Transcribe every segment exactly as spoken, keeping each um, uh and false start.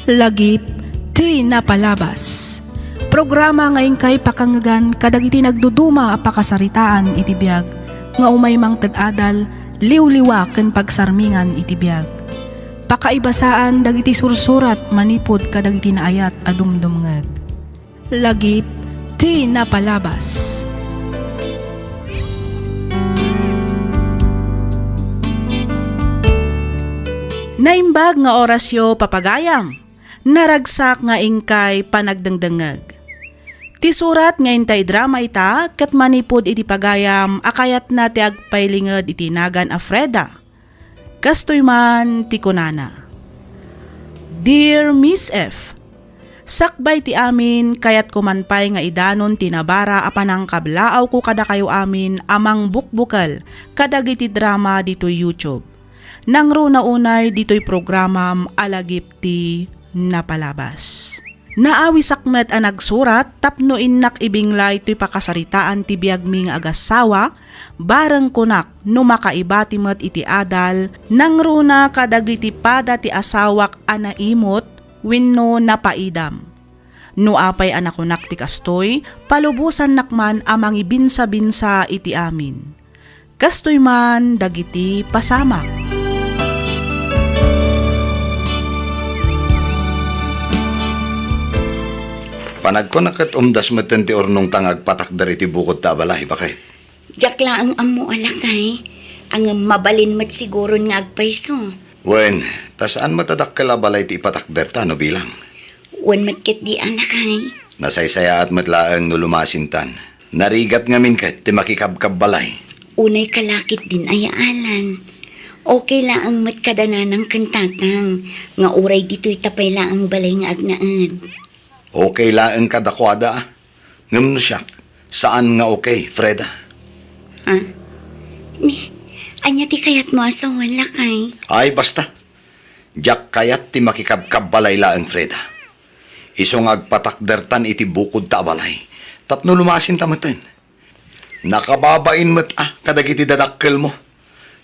Lagip ti napalabas. Programa nga inkay pakangngegan kadagiti nagduduma a pakasaritaan iti biag nga umay mangted adal, liwliwa ken pagsarmingan iti biag. Pakaibasaan dagiti sursurat manipud kadagiti naayat a dumdumngeg. Lagip ti napalabas. Naimbag nga orasyo, papagayam. Naragsak nga inkay panagdengdengngeg. Ti surat nga intay drama ita ket manipud iti pagayam a kayatna ti agpailinged iti nagan a Freda. Kastoy man ti kunana, Dear Miss F, sakbay ti amin, kayatko man pay nga idanon ti nabara a panangkablaawko kadakayo amin a mangbukbukel kadagiti drama ditoy YouTube. Nangruna unay ditoy programam a lagip ti napalabas. Naawisak met a nagsurat tapno innak ibinglay toy pakasaritaan ti biagmi nga agassawa, bareng kunak no makaibati met iti adal, nangruna kadagiti pada ti asawak a naimut wenno napaidam. No apay a nakunak ti kastoy, palubosannak man a mangibinsabinsa iti amin. Kastoy man dagiti pasamak. Panagkunak ket umdas metten ti urnongta nga agpatakder iti bukod ta a balay, baket. Diak laeng ammo a lakay, ngem mabalin met siguron nga agpayso. Wen, ta saan met a dakkel a balay ti ipatakderta no bilang. Wen met ketdi a lakay. Nasaysayaat met laeng no lumasintan. Narigat ngamin ket ti makikabkabbalay. Unay kalakit din aya Alan. Okay laeng met kada nanang ken tatang, nga uray ditoy ta pay laeng balay nga agnaed. Okay laeng kadakuada, a. Ngem no siak, saan nga okay, Freda. Ha? Ni, ania ti kayatmo a sawen, lakay? Ay, basta. Diak kayat ti makikabkabbalay laeng, Freda. Isu nga agpatakdertan iti bukod ta a balay, tapno lumasinta metten. Nakababain met a kadagiti dadakkelmo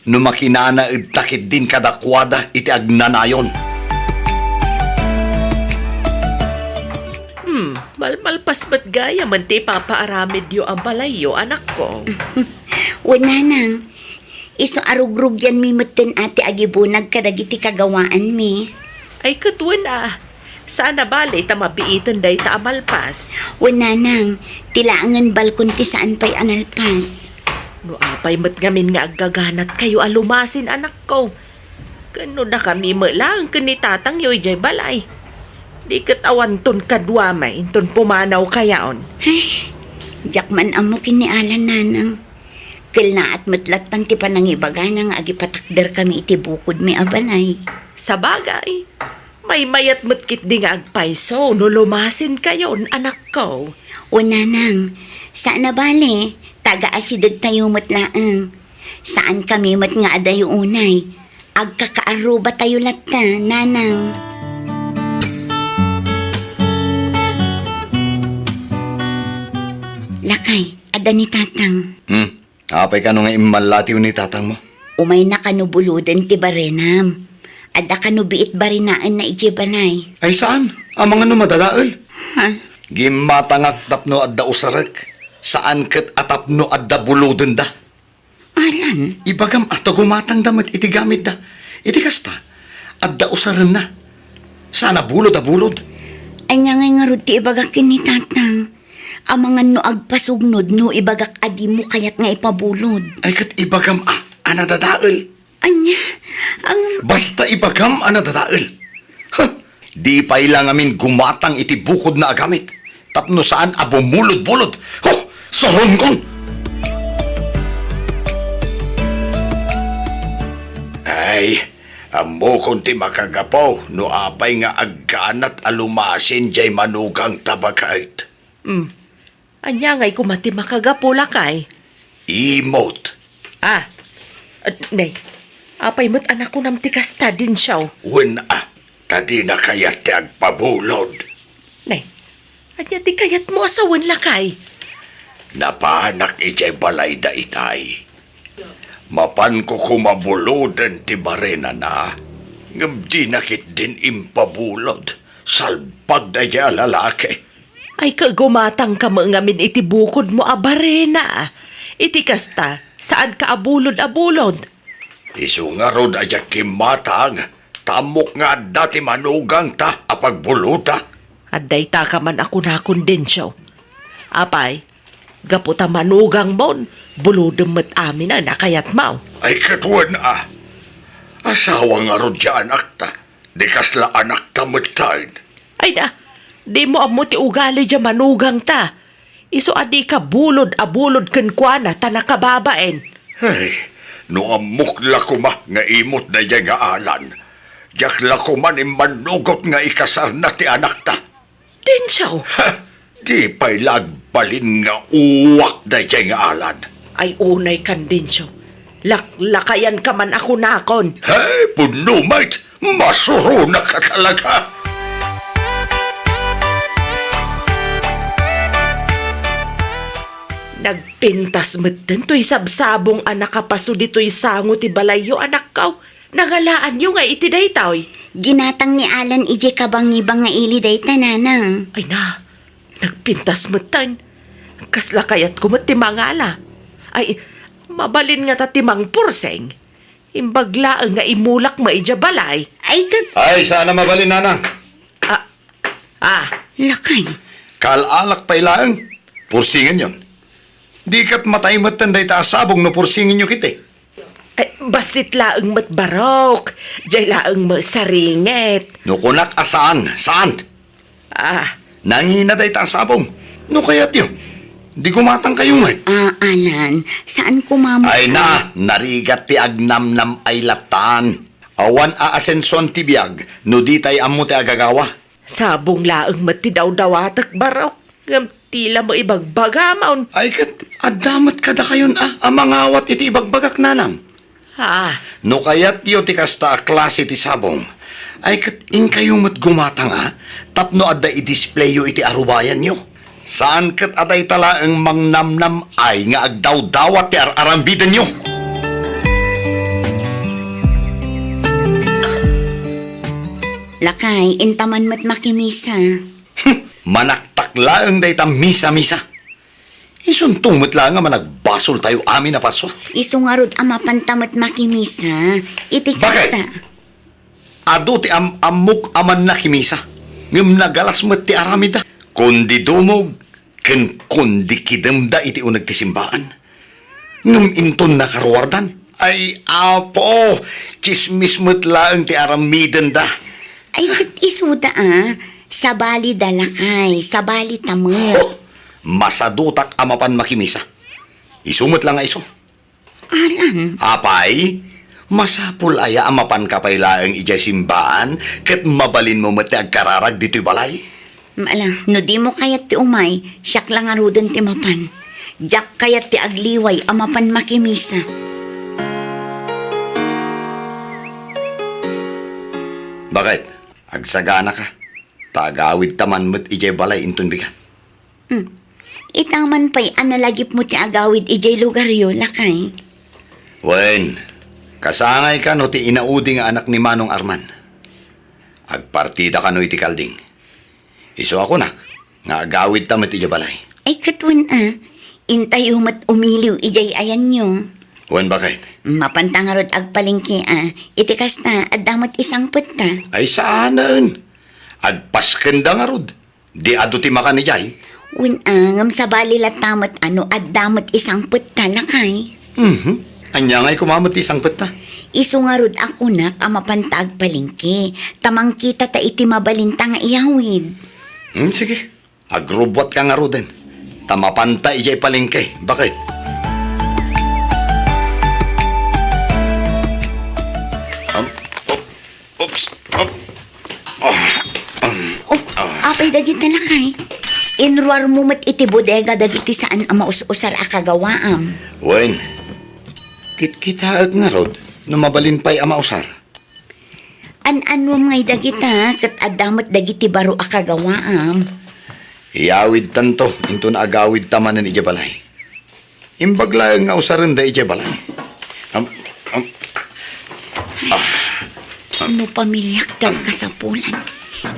no makinanaedta ketdin kadakuada iti agnanayon. Hmm, malmalpas met gayamen ti ipapaaramidyo a balayyo, anakko. Wen, nanang, isu a rugrugyanmi metten a ti agibunag kadagiti kagawaanmi. Ay, ket wen a, saan a bale ta mabiiten dayta a malpas. Wen, nanang, ti laengen balkon ti saan pay a nalpas. No apay met ngamin nga aggaganatkayo a lumasin, anakko, ken no dakami met laeng ken ni tatangyo idiay balay, di ket awanton kadua met inton pumanawkayon. Ay, diak man ammo ken ni Alan, nanang. Kellaat met lattan ti panangibagana nga agipatakderkami iti bukodmi a balay. Sabagay, maymayat met ketdi nga agpayso no lumasinkayon, anakko. O, nanang, saan a bale, taga-asidegtayo met laeng. Saankami met nga adayo unay. Agkakaarrubatayo latta, nanang. Lakay, adda ni tatang. Hmm. Apay kano nga immallatiw ni tatangmo? Umayna kano buloden ti barenam. Adda kano biit barinaenna idiay balay. Ay, saan? Amangan no madadael. Ha? Gimmatangak tapno adda usarek. Saan ket a tapno adda bulodenda. Alan? Ibagam a ta gumatangda met iti gamitda. Iti kasta, adda usarenna. Saan a bulod a bulod. Ania ngay ngarud ti ibagak ken ni tatang? Amangan no agpasugnod no ibagak a dimo kayat nga ipabulod. Ay, ket ibagam a, a nadadael. Ania? Ang Basta ibagam a nadadael. Huh! Di pay la ngamin gumatang iti bukodna a gamit tapno saan a bumulod-bulod. Huh! Suronkon! Ay, ammokon ti makagapu no apay nga agganat a lumasin diay manugangta, baket. Hmm. Ania ngay koma ti makagapu, lakay? Imot. Ah, ah, nay, apay met a nakunam ti kasta, Dinsiaw? Wen a, ta dina kayat ti agpabulod. Nay, ania ti kayatmo a sawen, lakay? Napanak idiay balayda itay. Mapanko koma buloden ti barenana, ngem dina ketdin impabulod. Salbag daydiay a lalaki. Ay, kagumatangka met ngamin iti bukodmo a barena. Iti kasta, saanka a bulod a bulod. Isu ngarud a diak kimmatang, ta ammok nga adda ti manugangta a pagbulodak. Adda itaka man a kunakon, Dencio. Apay, gapu ta manugangmon, bulodem met amin a nakayatmo. Ay, ket wen a. Asawa ngarud ti anakta. Di kasla anakta metten. Ay na, dimo ammo ti ugali diay manugangta. Isu a dika bulod a bulod kenkuana ta nakababain. Ay, no ammok la koma nga imot daydiay nga Alan, diak la koma immannugot nga ikasarna ti anakta. Dencio! Ha! Di pay la agbalin nga uwak daydiay nga Alan. Ay, unay kan, Dencio. Laklakayanka man a kunakon. Hey, punno met! Masuronaka talaga! Nagpintas metten toy sabsabong a nakapaso ditoy sango ti balayyo, anakko. Nangalaanyo nga iti daytoy? Ginatang ni Alan idiay kabangibang nga ili dayta, nanang. Ay na, nagpintas metten. Kasla kayatko met ti mangala. Ay, mabalin ngata ti mangpursing. Imbag laeng nga imulak met idiay balay. Ay, ket Ay, saan a mabalin, nanang. Ah, ah. Lakay. Kaal-alak pay laeng. Pursingenyon. Di ket matay metten dayta a sabong no pursingenyo ketdi. Ay, bassit laeng met, barok. Diay laeng met saringet. No kunak a saan, saan? Ah. Nangina dayta a sabong. No kayatyo, di gumatangkayo met. Ah, Alan, saan koma met Ay na, narigat ti agnamnam ay lattan. Awan aasensuan ti biag no ditay ammo ti agagawa. Sabong laeng met ti dawdawatek, barok. Ngem ti la mo ibagbagamon. Ay ket, adda met kadakayon a, a mangawat iti ibagbagak, nanang. Ah. No kayatyo ti kasta a klase ti sabong, ay ket inkayo met gumatang a, tapno adda i-displayyo iti arubayanyo. Saan ket a dayta laeng mangnamnam ay nga agdawdawat ti ar-arambidenyo. Lakay, intaman met makimisa. Hmm, manaktak laeng dayta misa-misa. Isunto met laeng a managbasoltayo amin a parsua. Isu ngarud a mapanta met makimisa. Iti Bakit? kasta. Adu ti am-ammok a mannakimisa, ngem nagalas met ti aramidda. Kundi dumog, ken kundi kidemda iti uneg ti simbaan. Ngem inton nakaruardan, ay, Apo, tsismis met laeng ti aramidenda. Ay, ket isuda a, sabalida lakay, sabalita met. Oh, masadutak a mapan makimisa. Isu met la nga isu. Alan. Apay, masapul aya a mapanka pay laeng idiay simbaan ket mabalinmo met ti agkararag ditoy balay? Ala, no dimo kayat ti umay, siak la ngaruden ti mapan. Diak kayat ti agliway a mapan makimisa. Bakit? Agsaganaka. Ta agawidta man met idiay balay inton bigat. Hmm. Ita man pay a nalagipmo ti agawid idiay lugaryo, lakay. Wen, kasangayka no ti inaudi nga anak ni Manong Arman. Agpartida kano iti kalding. Isu a kunak, nga agawidta met idiay balay. Ay, ket wen a, intayo met umiliw idiay ayanyo. Wen, bakit? Mapanta ngarud agpalengke a, iti kasta, adda met isangpetta. Ay, saanen. Agpaskenda ngarud. Di adu ti makan idiay? Wen a, ngem sabali latta met a no adda met isangpetta, lakay. Mhm. Ania ngay koma met ti isangpetta? Isu ngarud a kunak a mapanta agpalengke, ta mangkitata iti mabalinta nga iyawid. Hmm, sige. Agrubbuatka ngaruden, ta mapanta idiay palengke. Bakit? Um, oh. Oops. Um. Ah, um, Oh, ah. Apay dagiti lakay? Inruarmo met iti bodega dagiti saan a maus-usar a kagawaam. Wen, kitkitaek ngarud no mabalin pay a mausar. An-anuam ngay dagita, ket adda met dagiti baro a kagawaam. Iyawidtanto, inton agawidta manen idiay balay. Imbag laeng nga usarenda idiay balay. Am, am, ah, am. No pamiliak ti agkasapulan,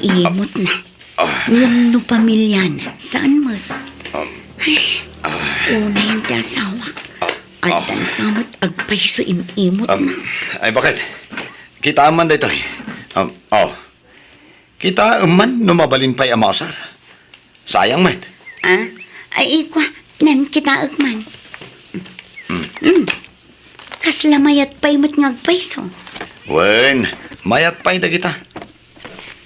Imot na. Ah. Ngem no pamiliana, saan met? Um, Ay, ah. Unayen ti asawak. Ah. Addan sa met agpayso im-imot na. Um, ay, bakit? Kitaem man daytoy. Um, oh. Kitaem man no mabalin pay a mausar. Sayang met. Ah? Ay, ikua, nan kitaek man. Hmm. Hmm. Kasla mayat pay met nga agpayso. Wen, mayat pay dagita.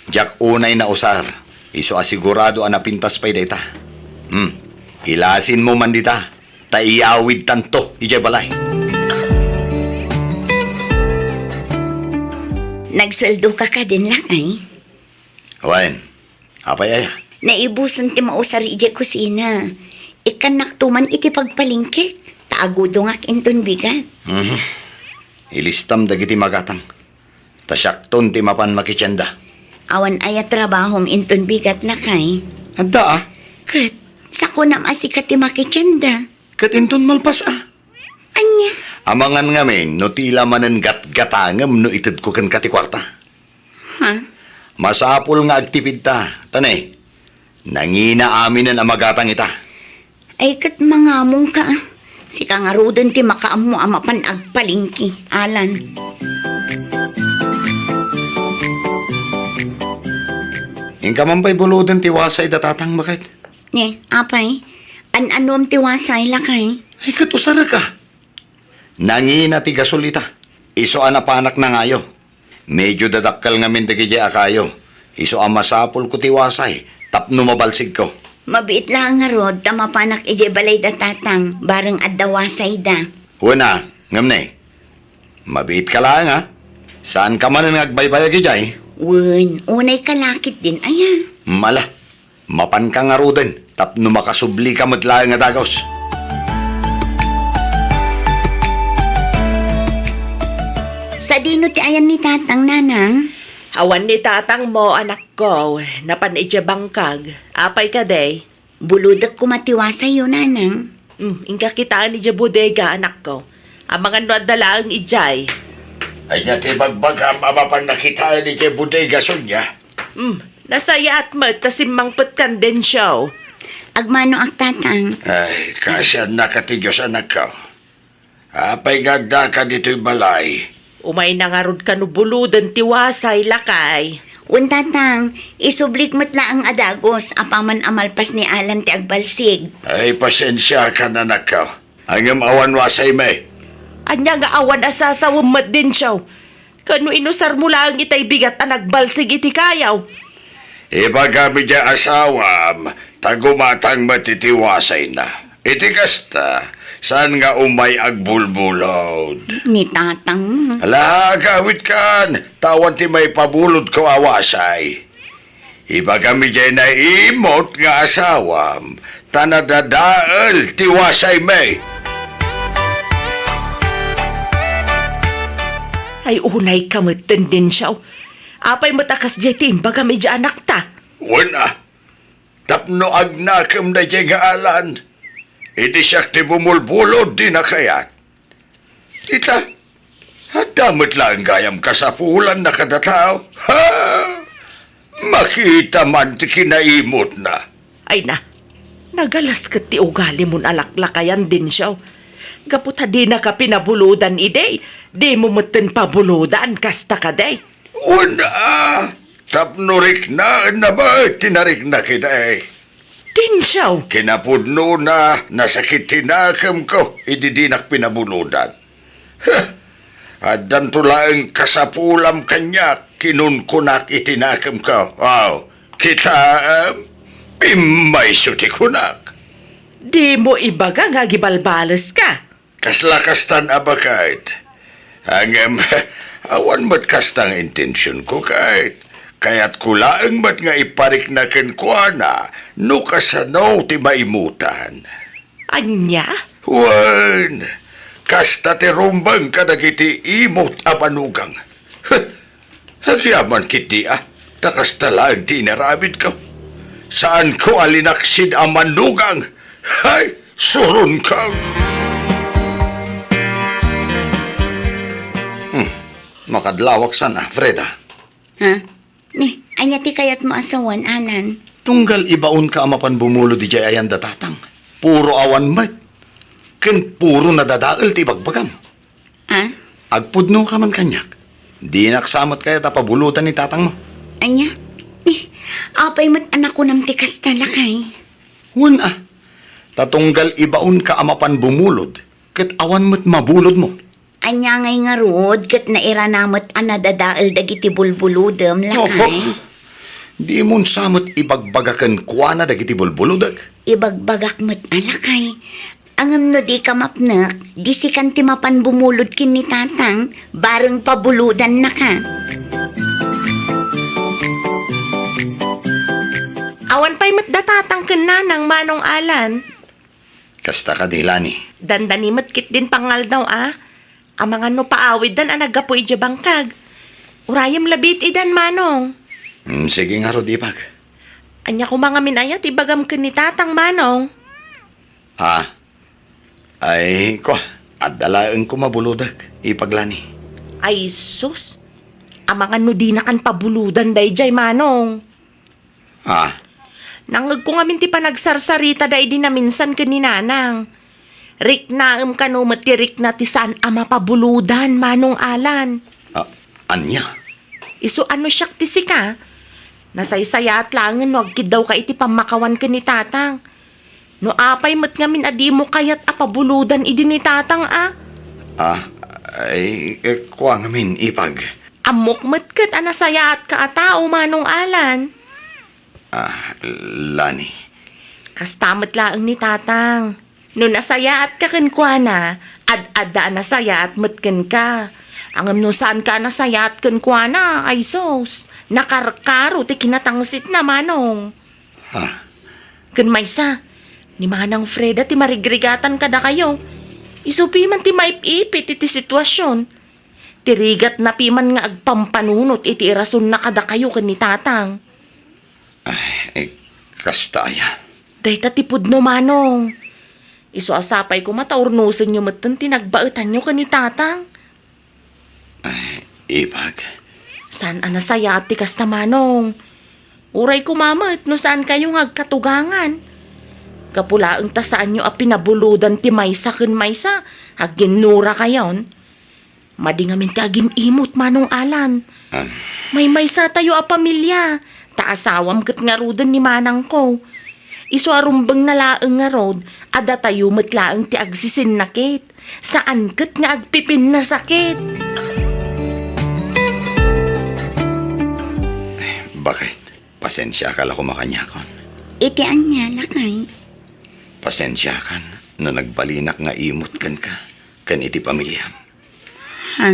Diak unay nausar. Isu a sigurado a napintas pay dayta. Hmm. Ilasinmo man dita. Ta iyawidtanto idiay balay. Nagsueldoka kadin, lakay? Wen, apay aya? Naibusen ti mausar idiay kusina. Ikkannakto man iti pagpalengkek, ta agudongak inton bigat. Mhm. Ilistam dagiti magatang. Ta siakton ti mapan makitienda. Awan aya trabahom inton bigat, lakay? Adda, a. Ket, sakunam a sika ti makitienda. Ket inton malpas, a. Ania? Amangan ngamin no ti la manen gatgatangem no itedko kenka ti kuarta. Ha? Masapul nga agtipidta. Ta ne, nangina aminen a magatang ita. Ay, ket mangamongka, a. Sika ngaruden ti makaammo a mapan agpalengke, Alan. Inka man pay buloden ti wasay da tatang, baket? Ne, apay? An-anuem ti wasay, lakay? Ay, ket usarek, a. Nangina ti gasol ita. Isu a napanak nangayo. Medio dadakkel ngamin dagidiay a kayo. Isu a masapulko ti wasay tapno mabalsigko. Mabiit laeng ngarud ta mapanak idiay balay da tatang, bareng adda wasayda. Wen a, ngem ne, mabiitka laeng a. Saanka manen nga agbaybayag idiay? Wen, unayka la ketdin aya. Mala. Mapanka ngaruden tapno makasublika met laeng a dagus. Sadino ti ayan ni tatang, nanang? Awan ni tatangmo, anakko. Napan idiay bangkag. Apay kadi? Bulodek koma ti wasayyo, nanang. Hmm, inka kitaen idiay bodega, anakko. Amangan no adda laeng idiay. Ania ti bagbagam a mapanna kitaen idiay bodega, Sonia? Hmm, nasayaat met ta simmangpetkan, Dencio. Agmanoak, tatang. Ay, kaasiannaka ti Dios, anakko. Apay nga addaka ditoy balay? Umayna ngarud kano buloden ti wasay, lakay. Wen, tatang, isublik met laeng a dagus apaman a malpas ni Alan ti agbalsig. Ay, pasensiakan, anakko. Ngem awan wasaymi. Ania nga awan a sasawem met, Dencio? Kano inusarmo laeng itay bigat a nagbalsig iti kayaw? Ibagam idiay asawam, ta gumatang met iti wasayna. Iti kasta, saan nga umay agbulbulod. Ni tatang. Ala, agawidkan, ta awan ti maipabulodko a wasay. Ibagam idiay naimot nga asawam, ta nadadael ti wasaymi. Ay, unayka met, Dencio. Apay met a kasdiay ti imbagam idiay anakta? Wen a, tapno agnakem daydiay nga Alan. Idi siak ti bumulbulod, dina kayat. Ita, adda met laeng gayam kasapulanna kada tao. Ha? Makita man ti kinaimotna. Ay na, nagalas ket ti ugalimon a laklakayan, Dencio. Gapu ta dinaka pinabulodan idi, dimo metten pabulodan, kasta kadi? Wen a, tapno riknaenna met ti nariknak idi. Dencio! Kinapudnona, nasakit ti nakemko idi dinak pinabulodan. Huh! Addanto laeng kasapulam kaniak, kinunkunak iti nakemko. Aw, kitaem, pimmayso ti kunak. Dimo ibaga nga agibalbaleska. Kasla kastan a baket. Ngem, awan met kasta nga intensionko, ket kayatko laeng met nga iparikna kenkuana no kasano ti maimutan. Ania? Wen, kasta ti rumbeng kadagiti imot a manugang. Huh! Agyaman ketdi a, ta kasta laeng ti inaramidko. Saanko a linaksid a manugang. Hay, suronko! Hmm, makadlawak sana, Freda. Ha? Ni, Ania ti kayatmo a sawen, Alan? Tunggal ibaonka a mapan bumulod idiay ayan da Tatang. Puro awan met. Ken puro nadadael ti ibagbagam. Ah? Agpudnoka man kaniak. Dinak sa met kayat a pabulodan ni Tatangmo. Ania? Eh, apay met a nakunam ti kasta, lakay? Wen a. Ta tunggal ibaonka a mapan bumulod, ket awan met mabulodmo. Ania ngay ngarud ket nairana met a nadadael dagiti bulbulodem, lakay? Oho. Dimon sa met ibagbaga kenkuana dagiti bulbulodek. Ibagbagak met a, lakay. Ngem no dika mapnek, disikan ti mapan bumulod ken ni Tatang, bareng pabulodannaka. Awan pay met da Tatang ken Nanang, Manong Alan. Kasta kadi, Lani? Dandani met ketdin pangngaldaw a. Amangan no paawiddan a naggapu idiay bangkag. Urayem labi iti idan, Manong. Mm, sige ngarud, Ipag. Ania koma ngamin aya ti ibagam ken ni Tatang, Manong? Ah. Ay, kua, adda laeng koma bulodek, Ipag Lani. Ay, sus. Amangan no dinakan pabulodan daydiay, Manong. Ah. Nangngegko ngamin ti panagsarsaritada idi naminsan ken ni Nanang. Riknaem kano met ti rikna ti saan a mapabulodan, Manong Alan. Ah, ania? Isu a no siak ti sika, nasaysayaat laengen no agkiddawka iti pammakawan ken ni Tatang. No apay met ngamin a dimo kayat a pabulodan idi ni Tatang a? Ah, ay, eh, kua ngamin, Ipag. Ammok met ket a nasayaatka a tao, Manong Alan. Ah, Lani. Kasta met laeng ni Tatang. No nasayaatka kenkuana, ad-adda a nasayaat met kenka. Ngem no saanka a nasayaat kenkuana, ay sus, nakarkaro ti kinatangsitna, Manong. Ha? Ken maysa, ni Manang Freda ti marigrigatan kadakayo. Isu piman ti maip-ipit iti situasion. Ti rigatna piman nga agpampanunot iti irasonna kadakayo ken ni Tatang. Ay, eh, kasta aya. Dayta ti pudno, Manong. Isu a sapay koma ta urnosenyo metten ti nagbaetanyo ken ni Tatang. Ay, Ipag. Saan a nasayaat ti kasta, Manong. Uray koma met no saankayo nga agkatugangan. Gapu laeng ta saanyo a pinabulodan ti maysa ken maysa, aginnurakayon. Madi ngamin ti agim-imot, Manong Alan. Ah. Maymaysatayo a pamilia, ta asawam ket ngaruden ni manangko. Isu a rumbengna laeng ngarud, a datayo met laeng ti agsisinnakit. Saan ket nga agpipinnasakit. Bakit? Pasensiaka la koma kaniakon. Iti ania, lakay? Pasensiakan no nagbalinak nga imot kenka, ken iti pamiliam. Ha?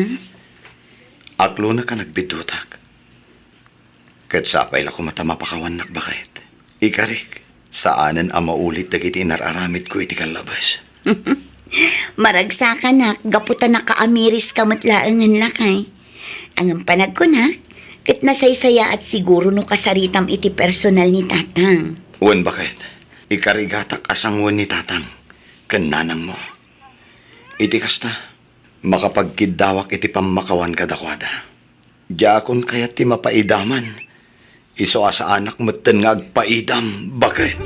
Aklonek a nagbiddutak. Ket sapay la koma ta mapakawannak, baket. Ikarik, saanen a maulit dagiti inar-aramidko iti kallabes. Maragsakanak gapu ta nakaamiriska met laengen, lakay. Ngem panagkunak, ket nasaysayaat siguro no kasaritam iti personal ni Tatang. Wen, baket. Ikarigatak a sangoen ni Tatang ken nanangmo. Iti kasta, makapagkiddawak iti pammakawan kadakuada. Diakon kayat ti mapaidaman. Isu a saanak metten nga agpaidam, baket.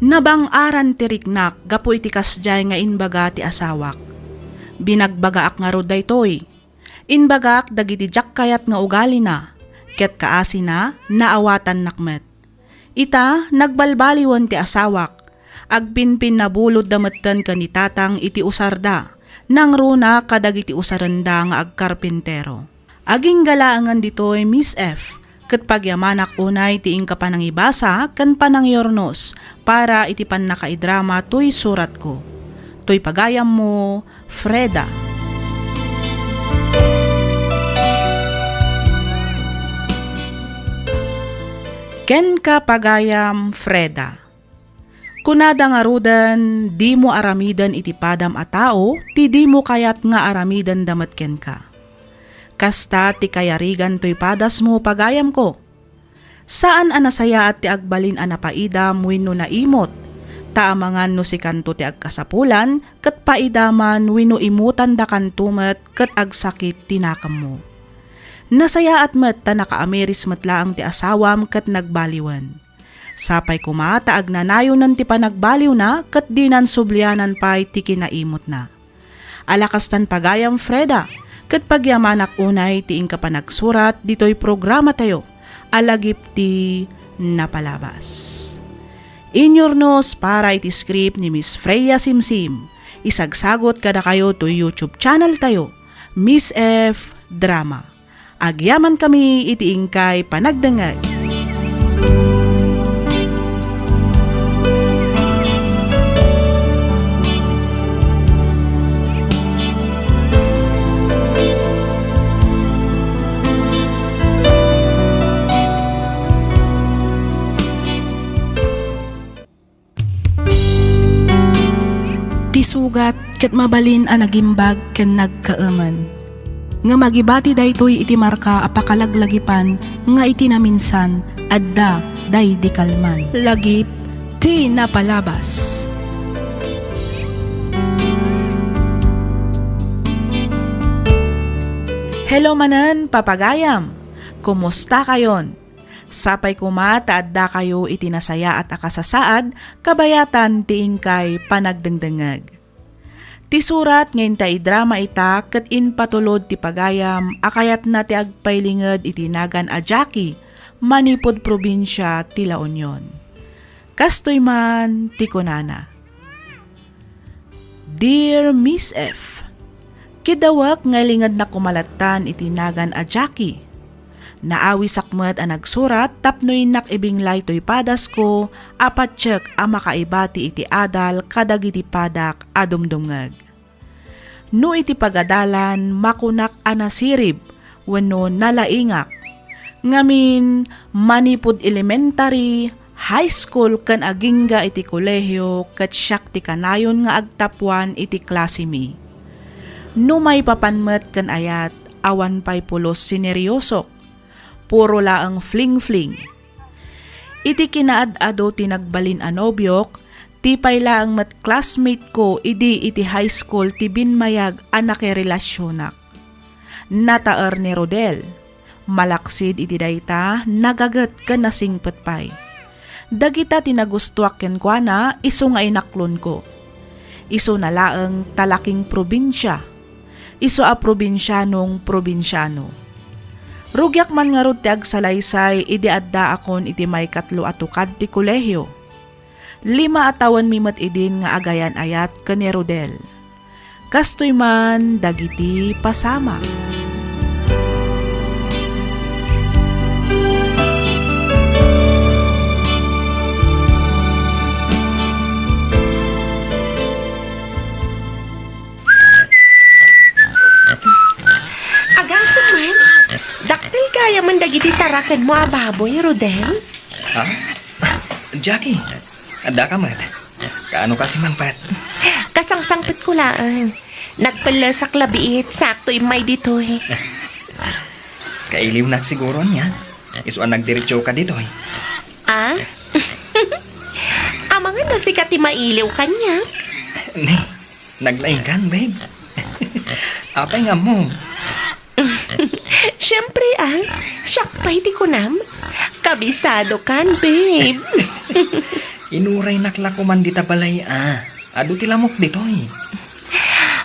Nabang-aran ti riknak gapu iti kasdiay nga imbaga ti asawak. Binagbagaak ngarud daytoy. Imbagak dagiti diak kayat nga ugalina, ket kaasina, naawatannak met. Ita, nagbalbaliwen ti asawak. Agpinpinnabulodda metten ken ni Tatang iti usarda, nangruna kadagiti usarenda nga agkarpintero. Agingga laengen ditoy, Miss F, ket pagyamanak unay ti inka panangibasa ken panangyurnos para iti pannakaidrama toy suratko. Toy pagayammo, Freda. Kenka, pagayam Freda. Kunada ngaruden, dimo aramiden iti padam a tao ti dimo kayat nga aramidenda met kenka. Kasta ti kayarigan toy padasmo, pagayamko. Saan a nasayaat ti agbalin a napaidam wenno naimot, Ta amangan no sikanto ti agkasapulan, ket paidaman wenno imutandakanto met ket agsakit ti nakemmo. Nasayaat met ta nakaamiris met laeng ti asawam ket nagbaliwen. Sapay koma ta agnanayonen ti panagbaliwna ket dinan sublianan pay ti kinaimutna. Ala kastan pagayam Freda, ket pagyamanak unay ti inka panagsurat ditoy programatayo a lagip ti napalabas. Inyurnos para iti script ni Miss Freya Simsim. Isagsagot kadakayo toy YouTube channel tayo, Miss F Drama. Agyamankami iti inkay panagdengngeg. Ti sugat ket mabalin a nagimbag ken nagkaemen. Ngem agibati daytoy iti marka a pakalaglagipan nga iti naminsan, adda daydi kalman. Lagip ti napalabas. Hello manen, papagayam! Kumusta kayon? Sapay koma ta addakayo iti nasayaat a kasasaad kabayatan ti inkay panagdengdengngeg. Ti surat nga inta idrama ita ket impatulod ti pagayam a kayatna ti agpailinged iti nagan a Jackie manipud probinsia ti La Union. Kastoy man ti kunana. Dear Miss F, kidawek nga ilingednak koma lattan iti nagan a Jackie. Naawisak met a nagsurat tapno innak ibinglay toy padasko a patiek a makaibati iti adal kadagiti padak a dumdumngeg. No iti pagadalan, makunak a nasirib wenno nalaingak. Ngamin, manipud elementary, high school ken agingga iti kolehio ket siak ti kanayon nga agtapuan iti klasemi. No maipapan met ken ayat, awan pay pulos sineryosok. Puro laeng fling-fling. Iti kinaad-ado ti nagbalin a nobiok, ti pay laeng met classmate ko idi iti high school ti binmayag a nakerelasionak. Nataer ni Rodel. Malaksid iti dayta, nagaget ken nasingpet pay. Dagita ti nagustoak kenkuana isu nga inaklonko. Isuna laeng talaking probinsia. Isu a probinsianong probinsiano. Rugiak man ngarud ti agsalaysay idi addaakon iti maikatlo a tukad ti kolehio. Lima a tawenmi met idin nga agayan-ayat ken ni Rodel. Kastoy man dagiti pasamak. Agasem man, dakkel gayamen dagiti tarakenmo a baboy, Rodel? Ha? Jackie, addaka met. Kaano kasi mangpet? Kasangsangpetko laeng. Nagpellesak labiit, sakto immay ditoy. Kailiwnak siguro ania. Isu a nagdiretso ka ditoy. Ah? Amangan no sika ti mailiw kaniak? Ni, naglaingkan, babe. Apay nga ammom? Siyempre, ah. Siak pay ti kunam. Kabisado kan, babe. Inuraynak la koman dita balay, ah. Adu ti lamok ditoy.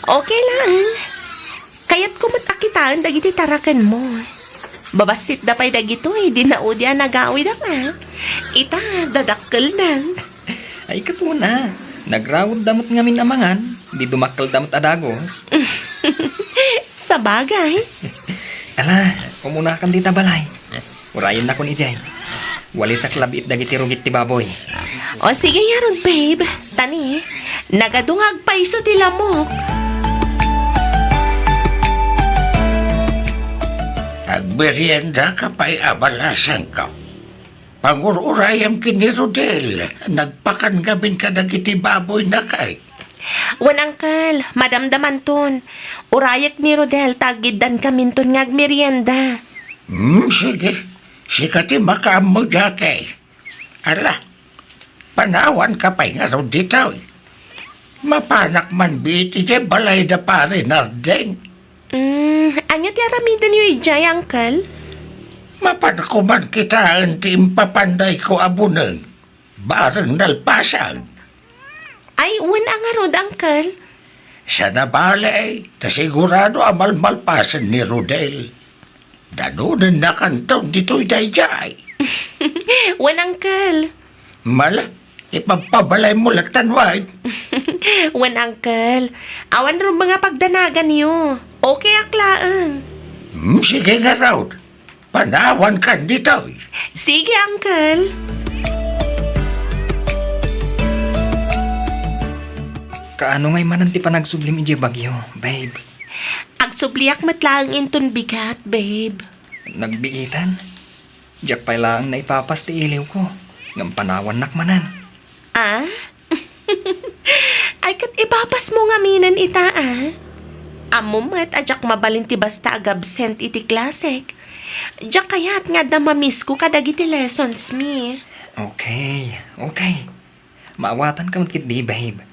Okay lang. Kayatko met a kitaen dagiti tarakenmo. Babassitda pay dagitoy, di naudi a nagawidak, ah. Ita, dadakkeldan. Ay, ket kuna, nagrawodda met ngamin a mangan, di dumakkelda met a dagus. Sabagay. Ala, umunakan dita balay. Urayennakon idiay. Walisak labiit dagiti rugit ti baboy. O, sige ngarud, babe. Tani, nagadu nga agpayso ti lamok. Agmerienda ka pay a balasangko. Pangur-urayam ken ni Rodel, nagpakan ngamin kadagiti baboy na kay. Wen, Uncle, madamdamanton. Urayek ni Rodel ta aggiddan kaminton nga agmerienda. Hmm, sige. Sika ti makaammo, Jackie. Ala, Panawanka pay ngarud ditoy. Mapanak man biit idiay balay da Pare Nardeng. Mm, ania ti aramidenyo idiay, Uncle? Mapanko man kitaen ti impapandayko a buneng, bareng nalpasen. Ay, wen a ngarud, Uncle. Saan a bale, ta sigurado a malmalpasen ni Rodel. Danonennakanton ditoy daydiay. Wen, Uncle. Mala, ipagpabalaymo lattan, wife. Wen, Uncle. Awan rumbeng a pagdanaganyo. Okay ak laeng. Hmm, sige ngarud. Panawankan ditoy. Sige, Uncle. Kaano ngay manen ti panagsublim idiay bagyo, babe? Agsubliak met laeng inton bigat, babe. Nagbiitan? Diak pay laeng naipapas ti iliwko, ngem panawannak manen. Ah? Ay, ket ipapasmo ngaminen ita, a? Ammom met a diak mabalin ti basta agabsent iti klasek. Diak kayat nga adda mamisko kadagiti lessons mi. Okay, okay. Maawatanka met ketdi, babe.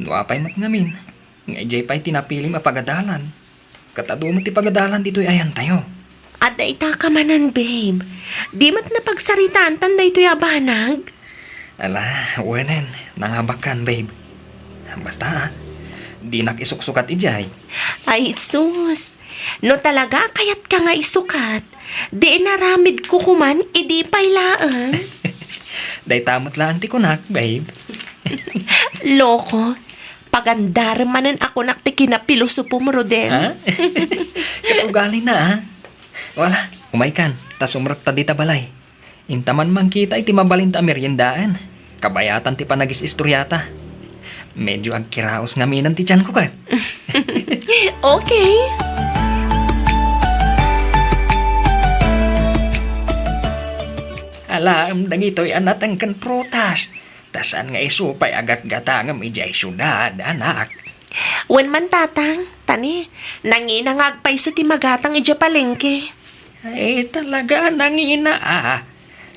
No apay met ngamin, nga idiay pay ti napilim a pagadalan, ket adu met ti pagadalan ditoy ayantayo. Adda itaka manen, babe. Di met napagsaritaantan daytoy a banag? Ala, wenen, nangabakan, babe. Basta, ah, dinak isuksukat idiay. Ay, sus. No talaga a kayatka nga isukat, di inaramidko koman idi pay laeng. Dayta met laeng ti kunak, babe. Loko, pagandarem manen a kunak ti kinapilosopom, Rodel. Ha? Ket ugalina, ha? Wala, umaykan, ta sumrekta dita balay. Inta man mangkita iti mabalinta a meriendaen, kabayatan ti panagis-istoriata. Medyo agkiraos ngaminen ti tianko ket. Okay. Alaem dagitoy a nateng ken prutas, ta saan nga isu pay a gatgatangem idiay siudad, anak. Wen man, Tatang, ta ni, nangina nga agpayso ti magatang idiay palengke. Ay, talaga a nangina, a.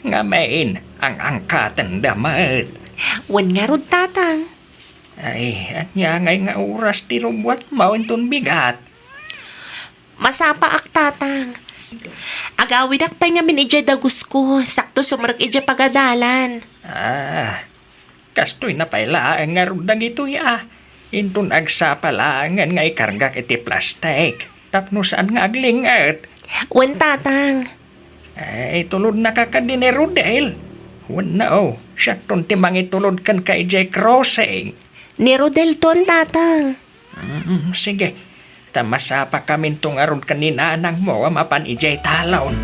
Ngamin, ang-angkaten da met. Wen ngarud, Tatang. Ay, ania ngay nga oras ti rubbuatmo inton bigat? Masapaak, Tatang. Agawidak pay ngamin idiay dagusko, sakto sumrek idiay pagadalan. Ah, kastoy na pay laeng ngarud dagitoy, a. Inton agsapa laengen nga ikargak iti plastik, tapno saan nga agling-et. Wen, Tatang. Ay, tulodnaka kadi ni Rodel? Wenno, siakton ti mangitulod kenka idiay crossing. Ni Rodelton, Tatang. Mm, sige. Ta masapakaminto ngarud ken ni nanangmo a mapan idiay talon.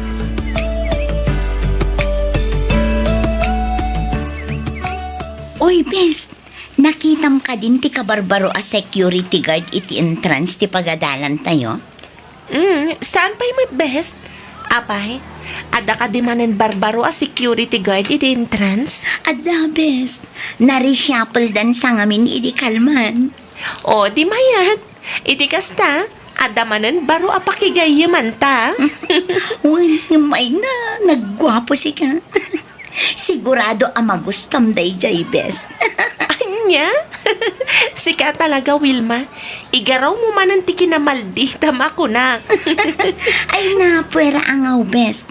Oy, Bes, nakitam kadin ti kabarbaro a security guard iti entrance ti pagadalantayo? Mm, saan pay met, Bes? Apay, adda kadi manen barbaro a security guard iti entrance? Adda, Bes. Nareshuffledan sa ngamin idi kalman. O, di mayat. Iti kasta, adda manen baro a pakigayyemanta. Wen, ngem ay na, nagguapo sika. Sigurado a magustom daydiay, Bes. Ania? Sika talaga, Wilma. Igarawmo manen ti kinamalditam a kunak. Ay, napuera a ngaw, Bes.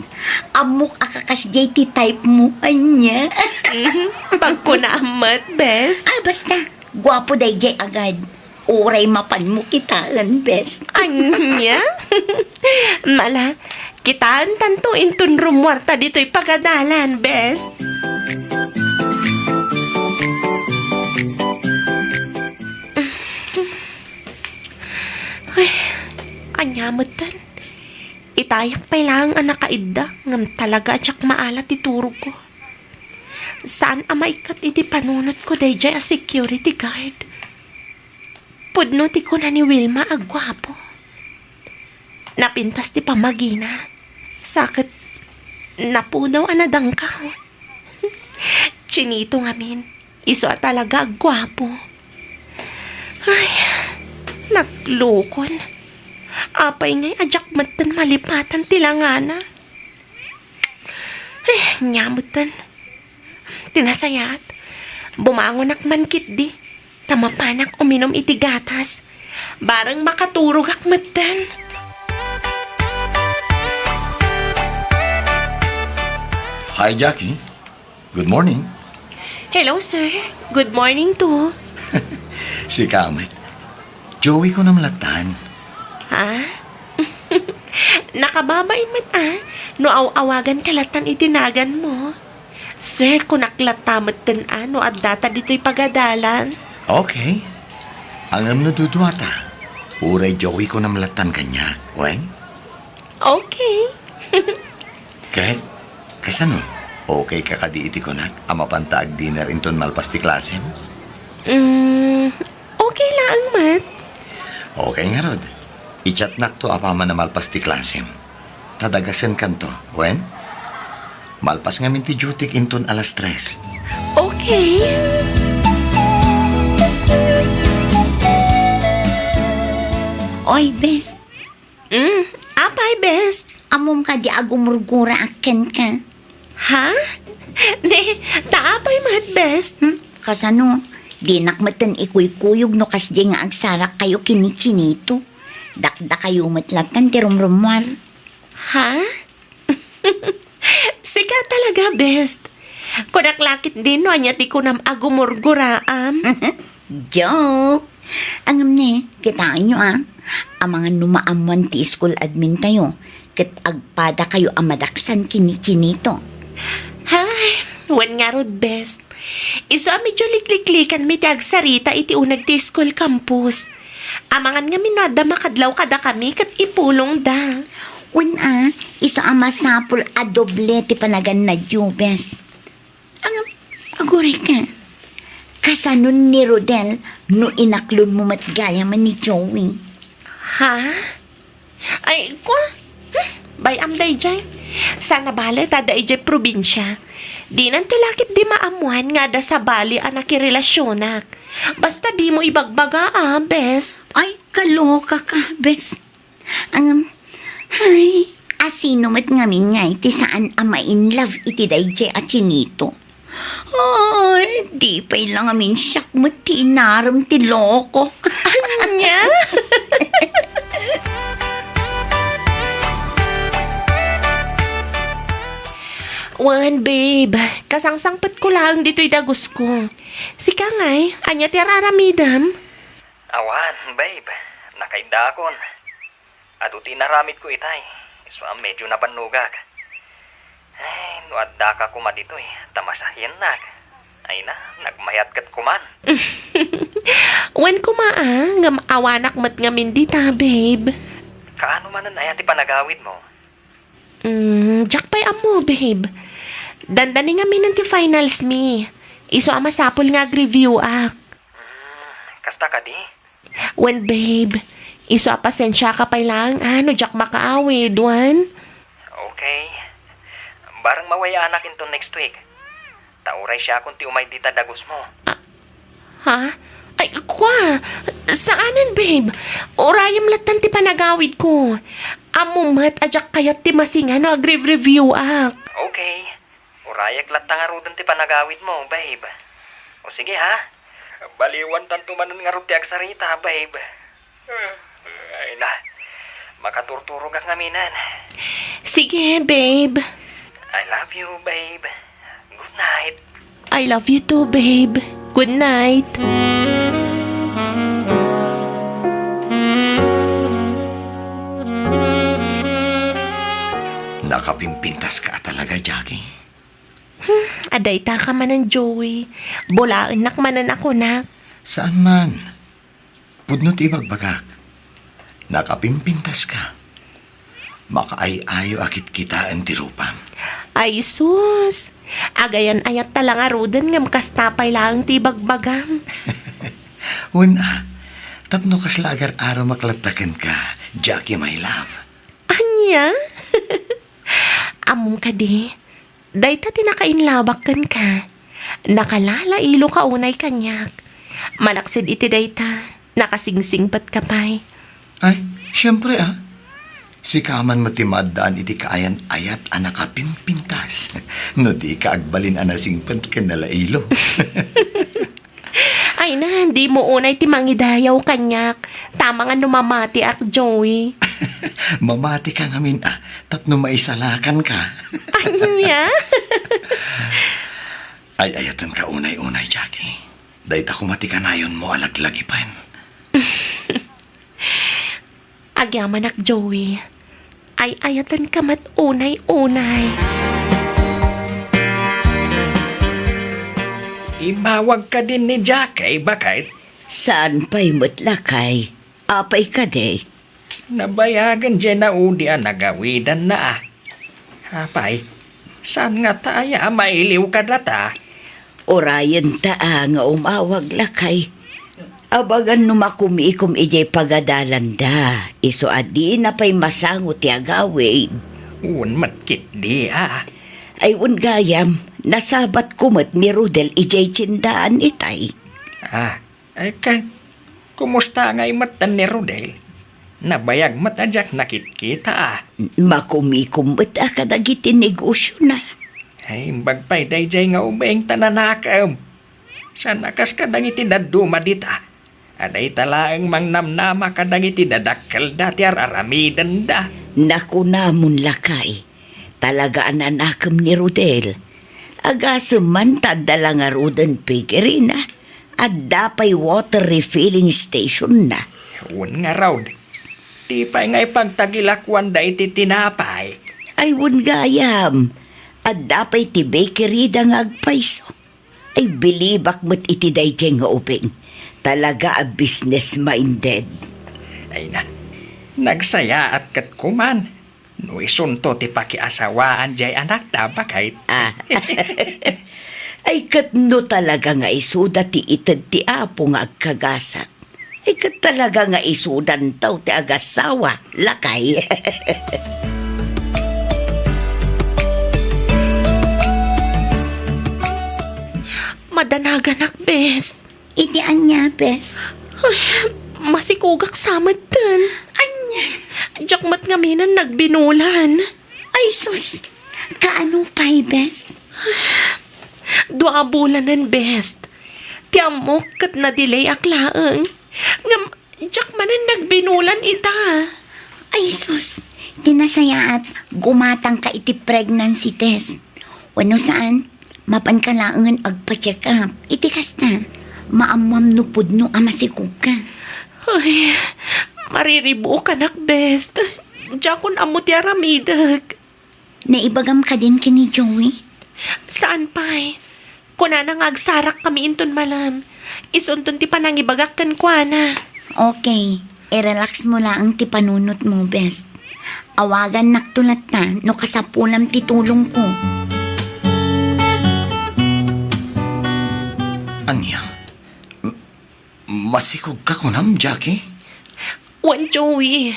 Ammok a kakasdiay ti type mo, ania? Mhm. Pagkunaam met, Bes. Ay, basta. Guapo daydiay agad. Uray mapanmo kitaen, Bes. Ania? Mala, kitaentanto inton rummuarta ditoy pagadalan, Bes. Ay, ania metten? Itayak pay laeng a nakaidda, ngem talaga a diak maala ti turogko. Saan a maikkat iti panunotko daydiay a security guard. Pudno ti kuna ni Wilma a guapo. Napintas ti pammagina. Sa ket napudaw a nadangkaw. Chinito ngamin, isu a talaga a guapo. Ay, naglukon. Apay ngay a diak metten malipatan ti langana? Eh, nia metten. ti nasayaat. Bumangonak man ketdi, ta mapanak uminum iti gatas. Bareng makaturogak metten. Hi, Jackie. Good morning. Hello, sir. Good morning too. Sika met. Joey ko naman latan. Ha? Nakababain met, ah, no aw-awagan ka latan iti naganmo. Sir, kunak latta metten, ah, no addata ditoy pagadalan. Okay. Ngem no duduata, uray Joey ko naman latan kaniak, wen? Okay. Ket, kasano? Okay ka kadi iti kunak a mapanta agdinner inton malpas ti klasem? Mm, okay laeng met. Okay ngarud. I-chatnak to apaman a malpas ti klasem. Ta dagasenkanto, wen? Malpas ngamin ti duty inton alas tres. Okay. Oy, bes. Mm, apay, bes? Ammom kadi a gumurguraak kenka? Ha? Ne, ta apay met, bes? Hmm? Kasano? Dinak metten ikuykuyog no kasdiay nga agsarakkayo ken ni Chinito. Dakdakayo met latan ti rumrummuar. Ha? Sika talaga, bes. Kunak la ketdin no ania ti kunam a gumurguraam. Joke! Ngem ne, kitaenyo, ah. Amangan no maammoan ti school admin tayo, ket agpadakayo a madaksan ken ni Chinito. Hay, wen ngarud, bes. Isu a medyo likliklikanmi ti agsarita iti uneg ti school campus. Amangan ngamin no adda makadlaw kadakami ket ipulongda. Wen a, isu a masapul a doble ti panagannayo, bes. Ngem, agurayka. Kasanon ni Rodel no inaklonmo met gayam ni Joey? Ha? Ay, kua? Hmm, bay-am daydiay. Saan a bale ta adda idiay probinsia. Dinanto la ketdi maammoan nga adda sabali a nakirelasionak. Basta dimo ibagbaga a, bes. Ay, kaloka ka, bes. Ngem, ay, asino met ngamin ngay ti saan a ma-in love iti daydiay a Chinito? Ay, di pay la ngamin siak met ti inarem ti loko. Ania? Wen, babe, kasangsangpetko laeng ditoy dagusko. Sika ngay, ania ti ar-aramidem? Awan, babe. Nakaiddaakon. Adu ti inaramidko itay. Isu a medyo nabannogak. Ay, no addaka koma ditoy, ta masakiennak. Ay na, nagmayat ket koman. Wen koma a, ngem awanak met ngamin dita, babe. Kaano manen aya ti panagawidmo? Mm, diak pay ammo, babe. Dandani ngaminen ti finals mi. Isu a masapul nga agreviewak. Mm, kasta kadi? Wen, babe, isu a pasensiaka pay laeng a no diak makaawid, wen? Okay. Bareng maway-anak inton next week. Ta uray siakon ti umay dita dagusmo. Ah, ha? Ay, kua, saanen, babe. Urayem lattan ti panagawidko. Ammom met a diak kayat ti masinga no agrev-reviewak. Okay. Urayek latta ngaruden ti panagawidmo, babe. O sige, ha? Baliwantanto manen ngarud ti agsarita, babe. Ay na, makaturturogak ngaminen. Sige, babe. I love you, babe. Good night. I love you too, babe. Good night. Nakapimpintas ka talaga, Jackie. Hmm, adda ita ka manen, Joey. Bulaennak manen a kunak. Saan man? Pudno ti ibagbagak. Nakapimpintas ka. Makaay-ayo a kitkitaen ti rupam. Ay, sus! Agayan-ayatta la ngaruden ngem kasta pay laeng ti ibagbagam. Wen a, tapno kasla agar-aramak latta kenka, Jackie, my love. Ania? Ammom kadi, dayta ti nakainlabak kenka. Nakalalailo ka unay kaniak. Malaksid iti dayta, nakasingsingpet ka pay. Ay, siempre, ah. Sika man met ti maaddaan iti kaayan-ayat a nakapimpintas. No dika agbalin a nasingpet ken nalailo. Ay na, dimo unay ti mangidayaw kaniak. Tama nga no mamatiak, Joey. Mamati ka ngamin, ah, tapno maisalakan ka. Ania? Ay, ayaten ka unay-unay, Jackie. Dayta koma ti kanayonmo a laglagipen. Agyamanak, Joey. Ay-ayaten ka met unay-unay. Immawag ka din ni Jack, ay baket? Saan pay met, lakay? Apay kadi? Nabayagen diay naudi a nagawidanna, a. Apay, saan ngata aya a mailiw kadata? Urayenta a nga umawag, lakay. Abagan no makumikom idiay pagadalanda, isu a dina pay masango ti agawid. Wen met ketdi, a. Ay, wen gayam, nasabatko met ni Rodel idiay tiendaan itay. Ah, Ay, ket, kumusta ngay metten ni Rodel? Nabayag met a diak nakitkita, a. Makumikom met a kadagiti negosiona. Ay, imbag pay daydiay nga ubing ta nanakem. Saan a kas kadagiti dadduma dita, a dayta laeng mangnamnama kadagiti dadakkelda ti ar-aramidenda. Nakunamon, lakay. Talaga a nanakem ni Rodel. Agasem man ta adda la ngaruden piggeryna. Adda pay water refilling stationna. Wen ngarud, di pay nga ipagtagilakuanda iti tinapay. Ay, wen gayam. Adda pay ti bakeryda nga agpayso. Ay, bilibak met iti daydiay nga ubing. Talaga a business-minded. Ay na, nagsayaat ket kuman. No isunto ti pakiasawaan diay anakta, baket. Ah. Ay, ket no talaga nga isuda ti ited ti Apo nga agkagasat, ay, ket talaga nga isudanto ti agasawa, lakay. Madanaganak, bes. Iti ania, bes? Ay, masikogak sa metten. Ania? Diak met ngaminen nagbinulan. Ay, sus! Kaano pay, bes? Dua a bulanen, bes. Ti ammok ket nadilayak laeng. Ngem, diak manen nagbinulan ita. Ay, sus! Ti nasayaat, gumatangka iti pregnancy test. Wenno saan, mapanka laengen agpa-check up. Iti kasta, maammoam no pudno a masikogka. Ay, mariribukanak, bes. Diakon ammo ti aramidek. Naibagam kadin ken ni Joey? Saan pay? Kunana nga agsarakkami inton malem. Isunton ti panangibagak kenkuana. Okay. I-relax mo laeng ti panunotmo, bes. Awagannakto latta no kasapulam ti tulongko. Ania? M-, masikogka kunam, Jackie? Wen, Joey.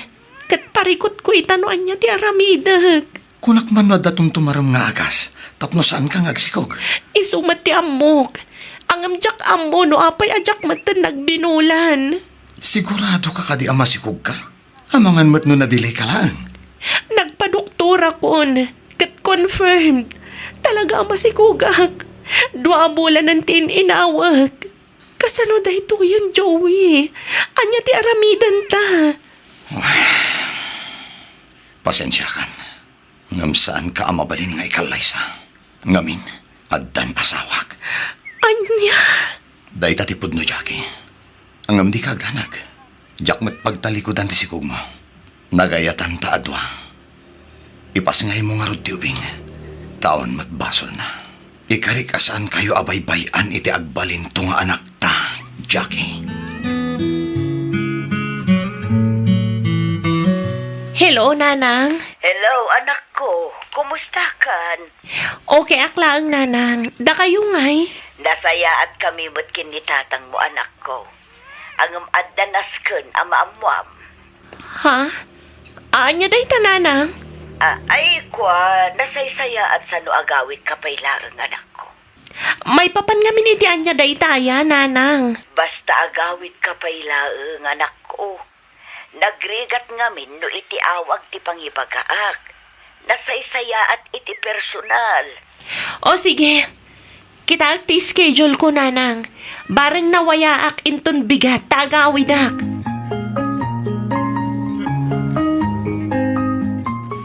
Ket parikutko ita no ania ti aramidek. Kunak man no adda tumtumarem nga agas, tapno saanka nga agsikog. Isu met ti ammok. Ngem diak ammo no apay a diak metten nagbinulan. Siguradoka kadi a masikogka? Amangan met no nadilayka laeng. Nagpadoktorakon, ket confirmed. Talaga a masikogak. Dua a bulanen ti in-inawek. Kasano daytoyen, Joey? Ania ti aramidenta? Pasensiakan. Ngem saanka a mabalin nga ikallaysa. Ngamin, addan asawak. Ania? Dayta ti pudno, Jackie. Ngem dika agdanag. Diak met pagtalikudan ti sikogmo. Nagayatanta a dua. Ipasngaymo ngarud ti ubing, ta awan met basolna. Ikarik a saankayo a baybay-an iti agbalinto nga anakta, Jackie. Hello, Nanang. Hello, anakko. Kumustakan? Okay ak laeng, Nanang. Dakayo ngay? Nasayaatkami met ken ni tatangmo, anakko. Ngem adda nasken a maammuam. Ha? Ania dayta, Nanang? A, ay, kua, nasaysayaat sano agawidka pay laeng, anakko. Maipapan ngamin iti ania daytaya, Nanang? Basta agawidka pay laeng, anakko. Nagrigat ngamin no iti awag ti pangibagaak. Nasaysayaat iti personal. O sige, kitaek ti schedule ko, nanang. Bareng nawayaak inton bigat ta agawidak.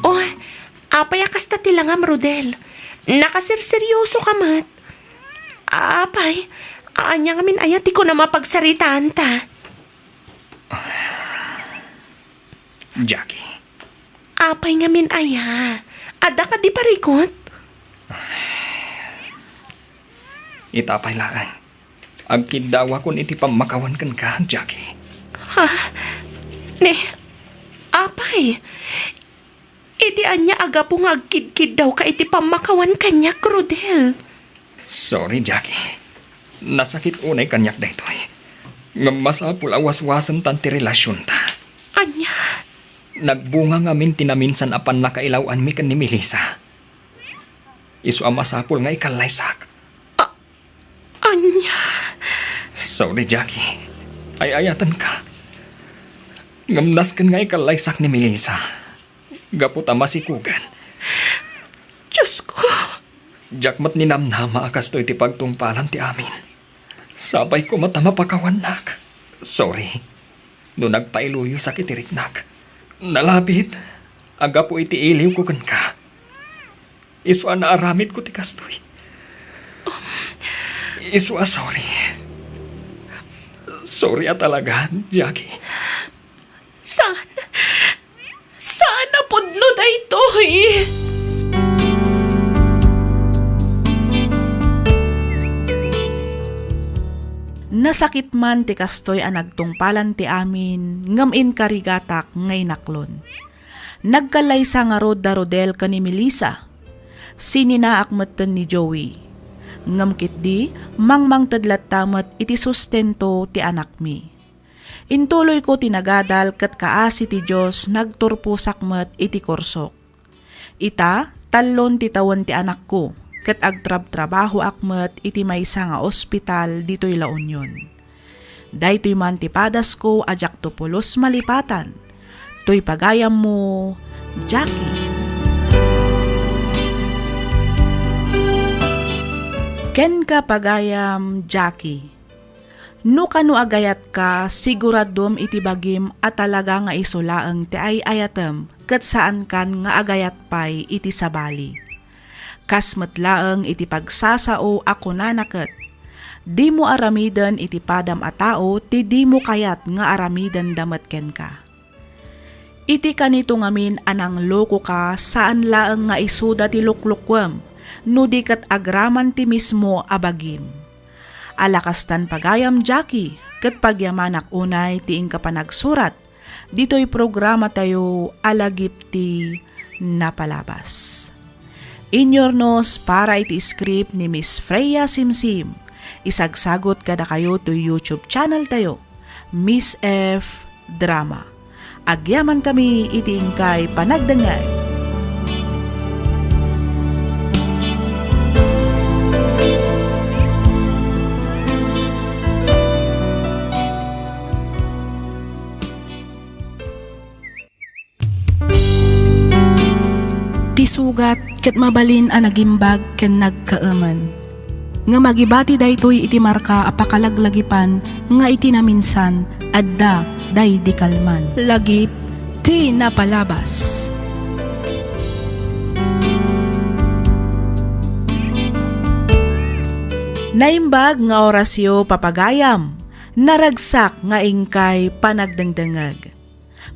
O, apay a kasta ti langam, Rodel? Nakasirseryoso ka met. Apay, ania ngamin aya ti kunam a pagsaritaanta? Jackie. Apay ngamin aya? Adda kadi parikut? Ita pay laeng. Agkiddawakon iti pammakawan kenka, Jackie. Ha? Ne, apay? Iti ania a gapu nga agkidkiddawka iti pammakawan kaniak, Rodel? Sorry, Jackie. Nasakit unay kaniak daytoy. Ngem masapul a waswasentan ti relasionta. Ania? Nagbunga ngamin ti naminsan a pannakailaw-anmi ken ni Melissa. Isu a masapul nga ikallaysak. A-, ania? Sorry, Jackie. Ay-ayatenka. Ngem nasken nga ikallaysak ni Melissa. Gapu ta masikugan. Diosko! Diak met ninamnama a kastoy ti pagtungpalan ti amin. Sapay koma ta mapakawannak. Sorry no nagpailuyosak iti riknak. Nalabit a gapu iti iliwko kenka. Isu a naaramidko ti kastoy. Isu a sorry. Sorry a talaga, Jackie. Saan? Saan a pudno daytoy? Nasakit man ti kastoy a nagtungpalan ti amin, ngem inkarigatak nga inaklon. Nagkallaysa ngarud da Rodel ken ni Melissa. Sininaak metten ni Joey. Ngem ketdi, mangmangted latta met iti sustento ti anakmi. Intuloyko ti nagadal ket kaasi ti Dios nagturposak met iti kursok. Ita, tallon ti tawen ti anakko, ket agtrabtrabahoak met iti maysa nga ospital ditoy La Union. Daytoy man ti padasko a diakto pulos malipatan. Toy pagayammo, Jackie. Kenka pagayam, Jackie. No kano agayatka, siguradom iti bagim a talaga nga isu laeng ti ay-ayatem ket saankan nga agayat pay iti sabali. Kas met laeng iti pagsasao a kunana ket, "Dimo aramiden iti padam a tao ti dimo kayat nga aramidenda met kenka." Iti kanito ngamin a nanglokoka, saan laeng nga isuda ti luklokuem, no di ket agraman ti mismo a bagim. Ala kastan pagayam, Jackie, ket pagyamanak unay ti inka panagsurat ditoy programatayo a Lagip ti Napalabas. Inyurnos para iti script ni Miss Freya Simsim. Isagsagot kadakayo toy YouTube channel tayo, Miss F Drama. Agyamankami iti inkay panagdengngeg. Ti sugat ket mabalin a nagimbag ken nagkaemen. Ngem agibati daytoy iti marka a pakalaglagipan nga iti naminsan, adda daydi kalman. Lagip ti Napalabas. Naimbag nga orasyo, papagayam. Naragsak nga inkay panagdengdengngeg.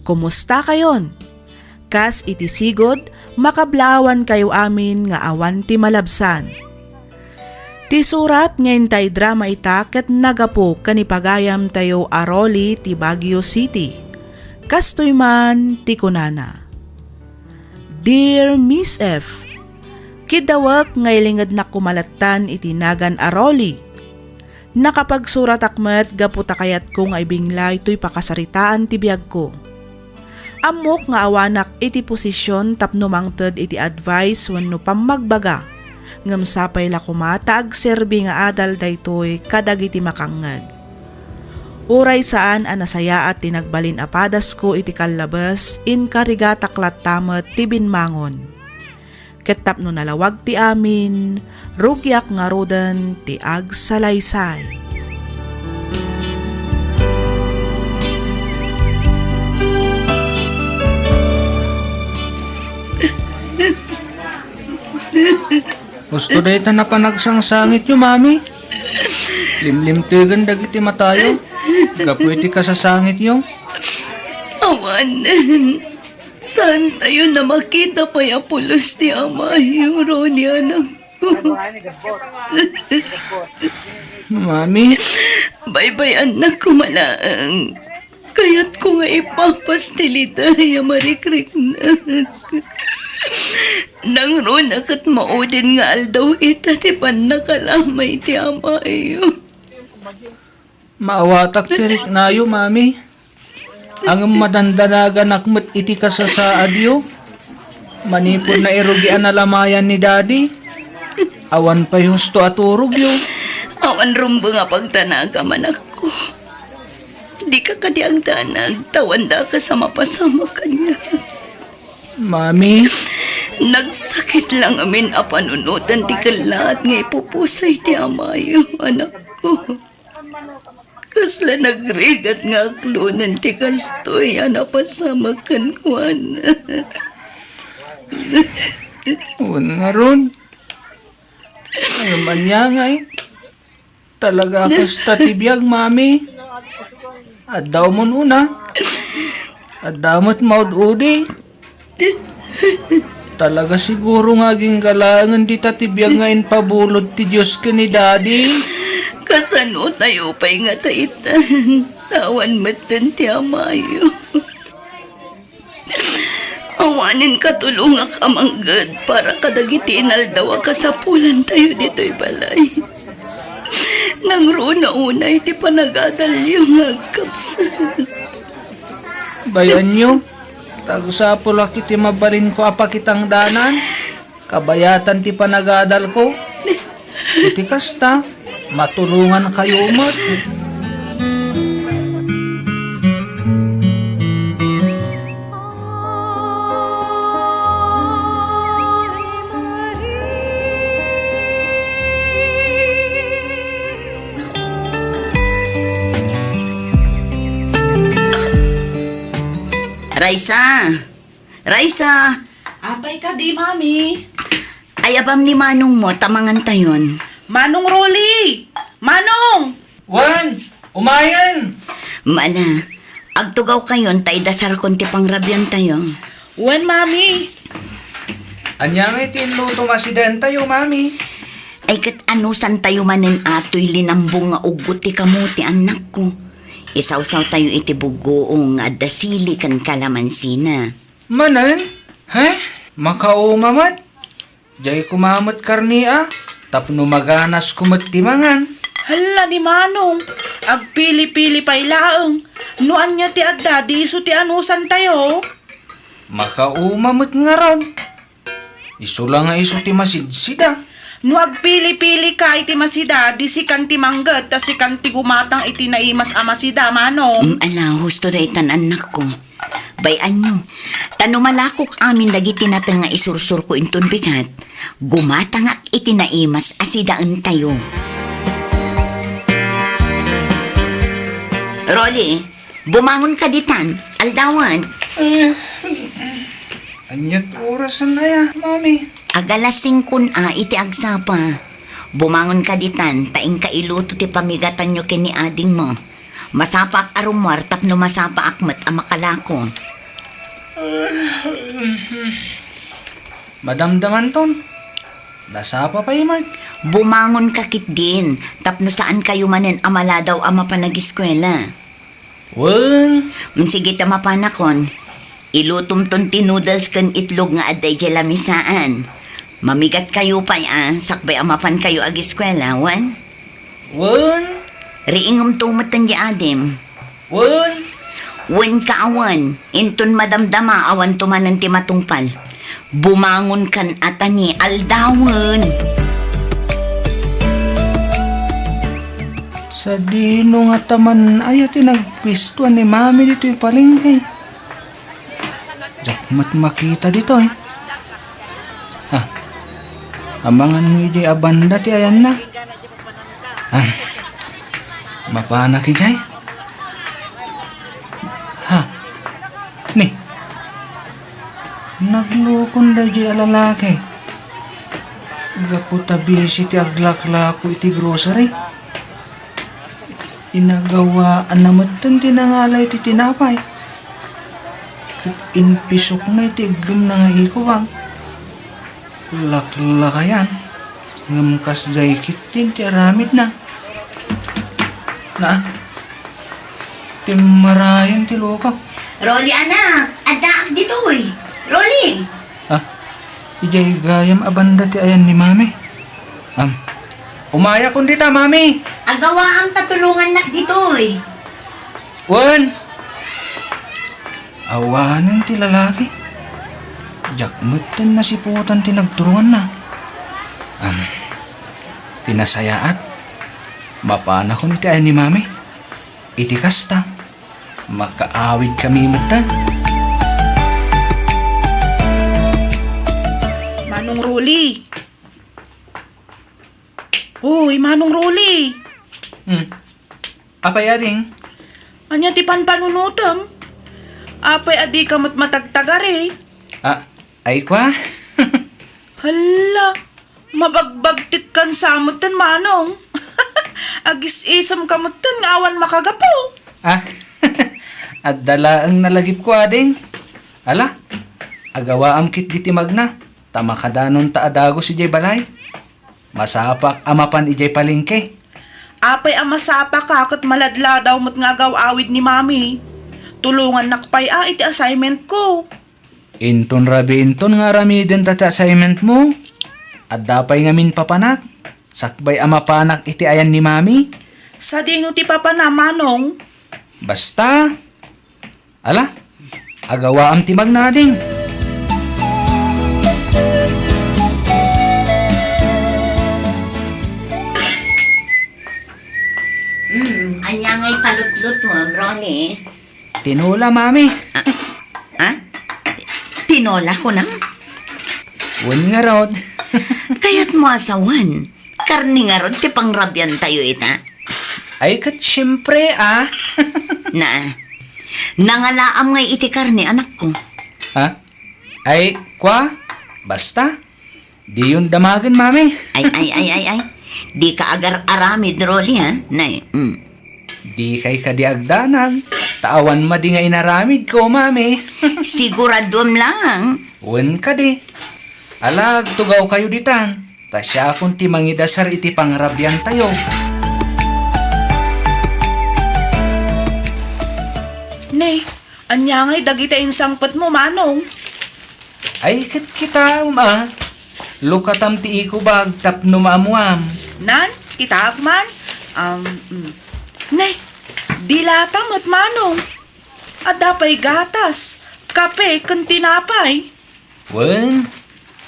Kumusta kayon? Kas iti sigud, makablaawankayo amin nga awan ti malabsan. Ti surat nga intay drama ita ket nagapu ken ni pagayamtayo a Rolly ti Baguio City. Kastoy man ti kunana, "Dear Miss F, kiddawek nga ilingednak koma lattan iti nagan a Rolly. Nakapagsuratak met gapu ta kayatko nga ibinglay toy pakasaritaan ti biagko. Ammok nga awanak iti posisyon tapno mangted iti advice wenno pammagbaga, ngem sapay la koma ta agserbi nga adal daytoy kadagiti makangngeg. Uray saan a nasayaat ti nagbalin a padasko iti kallabes, inkarigatak latta met ti binmangon. Ket tapno nalawag ti amin, rugiak ngaruden ti agsalaysay. Husto dayta napanagsangangityo, Mami. Limlimtegen dagiti matayo gapu iti kasasangityo. Awanen, saantayo a makita pay a pulos ti amayo, Ronnie, anakko. Mami. Baybay-annak koma laeng. Kayatko nga ipapas ti liday a marikriknak. Nangruna ket maudin nga aldaw ita ti pannakalamay ti amayo. Maawatak ti riknayo, Mami. Ngem madandanaganak met iti kasasaadyo. Manipud nairugian a lamayan ni Daddy, awan pay husto a turogyo. Awan rumbeng a pagdanagam, anakko. Dika kadi agdanag, ta awan dakes a mapasamak kaniak. Mami. Nagsakit la ngamin a panunotan ti kellaat nga ipupusay ti amayo, anakko. Kasla nagrigat nga aklonen ti kastoy a napasamak kenkuana. Wen ngarud, ngem ania ngay? Talaga a kasta ti biag, Mami. Adda umun-una. Adda met maud-udi. Talaga siguro nga agingga laengen dita ti biag nga impabulod ti Dios ken ni Daddy. Kasano tayo pay nga taitan? Awan metten ti amayo. Awanen katulongak a mangged para kadagiti inaldaw a kasapulantayo ditoy balay. Nangruna unay ti panagadalyo nga agkabsat. Bay-anyo, ta agsapulak iti mabalinko a pakitangdanan, kabayatan ti panagadalko. Iti kasta, matulongankayo met. Raisa! Raisa! Apay kadi, Mami? Ayabam ni Manongmo ta mangantayon. Manong Rolly! Manong! Wen, umayen! Mala, agtugawkayon ta idasarkon ti pangrabiantayo. Wen, Mami. Ania ngay ti inlutom a sidaentayo, Mami? Ay ket anusantayo manen a toy linambong nga uggo ti kamote, annakko. Isawsawtayo iti buggoong nga adda sili ken kalamansina. Manen? He? Makauma met? Diay koma met karne a, tapno maganasko met ti mangan. Hala ni Manong, agpili-pili pay laeng. No ania ti adda, di isu ti anusantayo. Makauma met ngarud. Isu la nga isu ti masidsida. No agpili-pilika iti masida, di sikan ti mangged, ta sikan ti gumatang iti naimas a masida, Manong. Mm, ala, husto daytan, annakko. Bay-anyo, ta no malakok amin dagiti nateng nga isursurko inton bigat, gumatangak iti naimas a sidaentayo. Rolly, bumangonka ditan, aldawen. Eh, aniat orasen aya, Mami? Agalas singkon a iti agsapa. Bumangonka ditan, ta inka iluto ti pamigatanyo ken ni adingmo. Masapaak a rummuar tapno masapaak met a makalako. Madamdamanton. Nasapa pay met. Bumangonka ketdin, tapno saankayo manen a maladaw a mapan agiskuela. Wen. Mm, sige ta mapanakon. Ilutomton ti noodles ken itlog nga adda idiay lamisaan. Mamigatkayo pay a sakbay a mapankayo agiskuela, wen? Wen. Riingemto metten di adim. Wen. Wen ka a wen, inton madamdama awanto manen ti matungpal. Bumangonkan a ta ni aldawen. Sadino ngata man aya ti nagpuesto ni Mami ditoy palengke? Diak met makita ditoy. Ah, amangan mo idiay a banda ti ayanna. Ah, mapanak idiay? Ha? Ni? Naglukon daydiay a lalaki. Gapu ta busy ti aglaklako iti grocery. Inagawaanna metten ti nangala iti tinapay. Ket impisokna iti iggemna nga ikubag. Laklakayan, ngem kasdiay ketdin ti aramidna. Na, timmarayen ti lukok. Rolly, anak, addaak ditoy. Rolly! Ah, idiay gayam a banda ti ayan ni Mami. Am, umayakon dita, Mami. Agawaam ta tulongannak ditoy. Wen. Awanen ti lalaki. Diak metten nasiputan ti nagturonganna. Am, ti nasayaat, mapanakon iti ayan ni Mami. Iti kasta, makaawidkami metten. Manong Rolly. Uy, Manong Rolly. Hmm. Apay, ading? Ania ti panpanunutem? Apay a dika met matagtagari? Ah, ay kwa? Hala, mabagbagtit kan sa metten, Manong. Agis-isem ka metten nga awan makagapu. Ah, adda laeng nalagipko, ading. Ala, agawaam ketdi ti magna, ta makadanonta a dagus idiay balay. Masapak a mapan idiay palengke. Apay a masapaka ket maladladaw met nga agaw-awid ni Mami. Tulongannak pay a iti assignment ko. Inton rabiinton nga aramidenta ti assignment mo, adda pay ngamin papanak, sakbay a mapanak iti ayan ni Mami. Sadino ti papana, Manong? Basta, ala, agawaam ti magna, ading. Hmm, ania ngay talutlutuem, Ronnie? Tinola, Mami. Ah, ah? Ti-, tinola, kunam? Wen ngarud. Kayatmo a sawen, karne ngarud ti pangrabiantayo ita? Ay, ket siempre, ah. Na, nangalaam ngay iti karne, anakko. Ha? Ay, kwa? Basta, diyon damagen, Mami. Ay, ay, ay, ay, ay. Dika agar-aramid, Rolly, ha? Nay, mm. Dikay kadi agdanag, ta awan madi nga inaramidko, Mami. Siguraduem lang. Wen kadi. Ala, agtugawkayo ditan, ta siakon ti mangidasar iti pangrabiantayo. Ne, ania ngay dagita insangpetmo, Manong? Ay, ket kitaem, a. Lukatam ti ikubag tapno maammuam. Nan, kitaak man. Um, mm. Ne, dilata met, Manong. Adda pay gatas, kape, ken tinapay. Wen,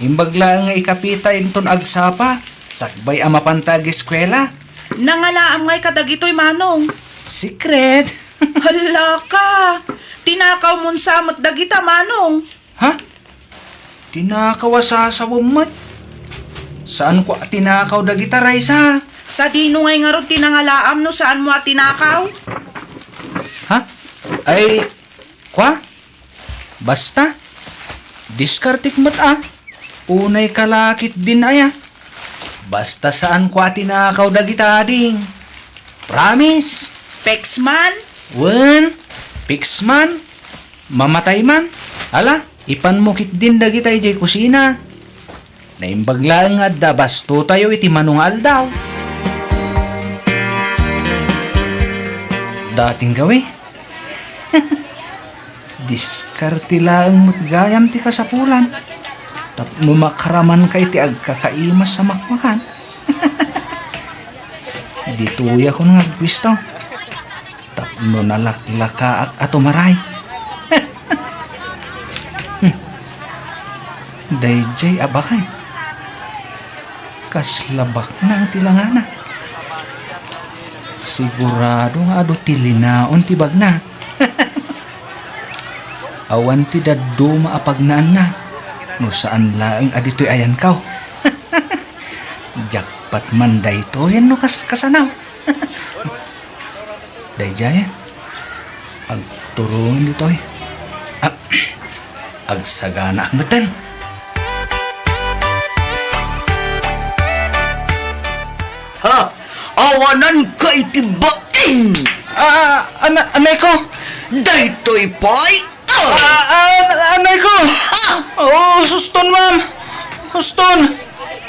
imbag laeng nga ikapita inton agsapa, sakbay a mapanta ageskuela. Nangalaam ngay kadagitoy, Manong? Secret. Hala ka! Tinakawmon sa met dagita, Manong. Ha? Tinakaw a sasawem met? Saanko a tinakaw dagita, Raisa. Sadino ngay ngarud ti nangalaam no saanmo a tinakaw? Ha? Ay, kwa? Basta, diskartek met a. Unay ka la ketdin aya. Basta saanko a tinakaw dagita, ading. Promise. Peksman? Wen, peksman. Mamatay man. Ala, ipanmo ketdin dagita idiay kusina. Naimbag laeng nga adda bastotayo iti mano nga aldaw. Dating gawi. Diskarte laeng met gayam ti kasapulan tapno makaramanka iti agkakaimas a makmakan. Ditoyakon nga agpuesto tapno nalaklakaak a tumaray. Hmm. Daydiay a baket. Kasla baknang ti langana. Sigurado nga adu ti linaon ti bagna. Awan ti dadduma a pagnaanna no saan laeng a ditoy ayankaw. Jackpot man daytoy no kas-, kasano? Daydiay, agturong ditoy. Ah, agsaganaak metten. Ha? Awananka iti bain! Ah, ana-, anay ko! Daytoy pay! Ah! Ah, ah, anay ko! Ah! Oh, suston, ma'am! Suston!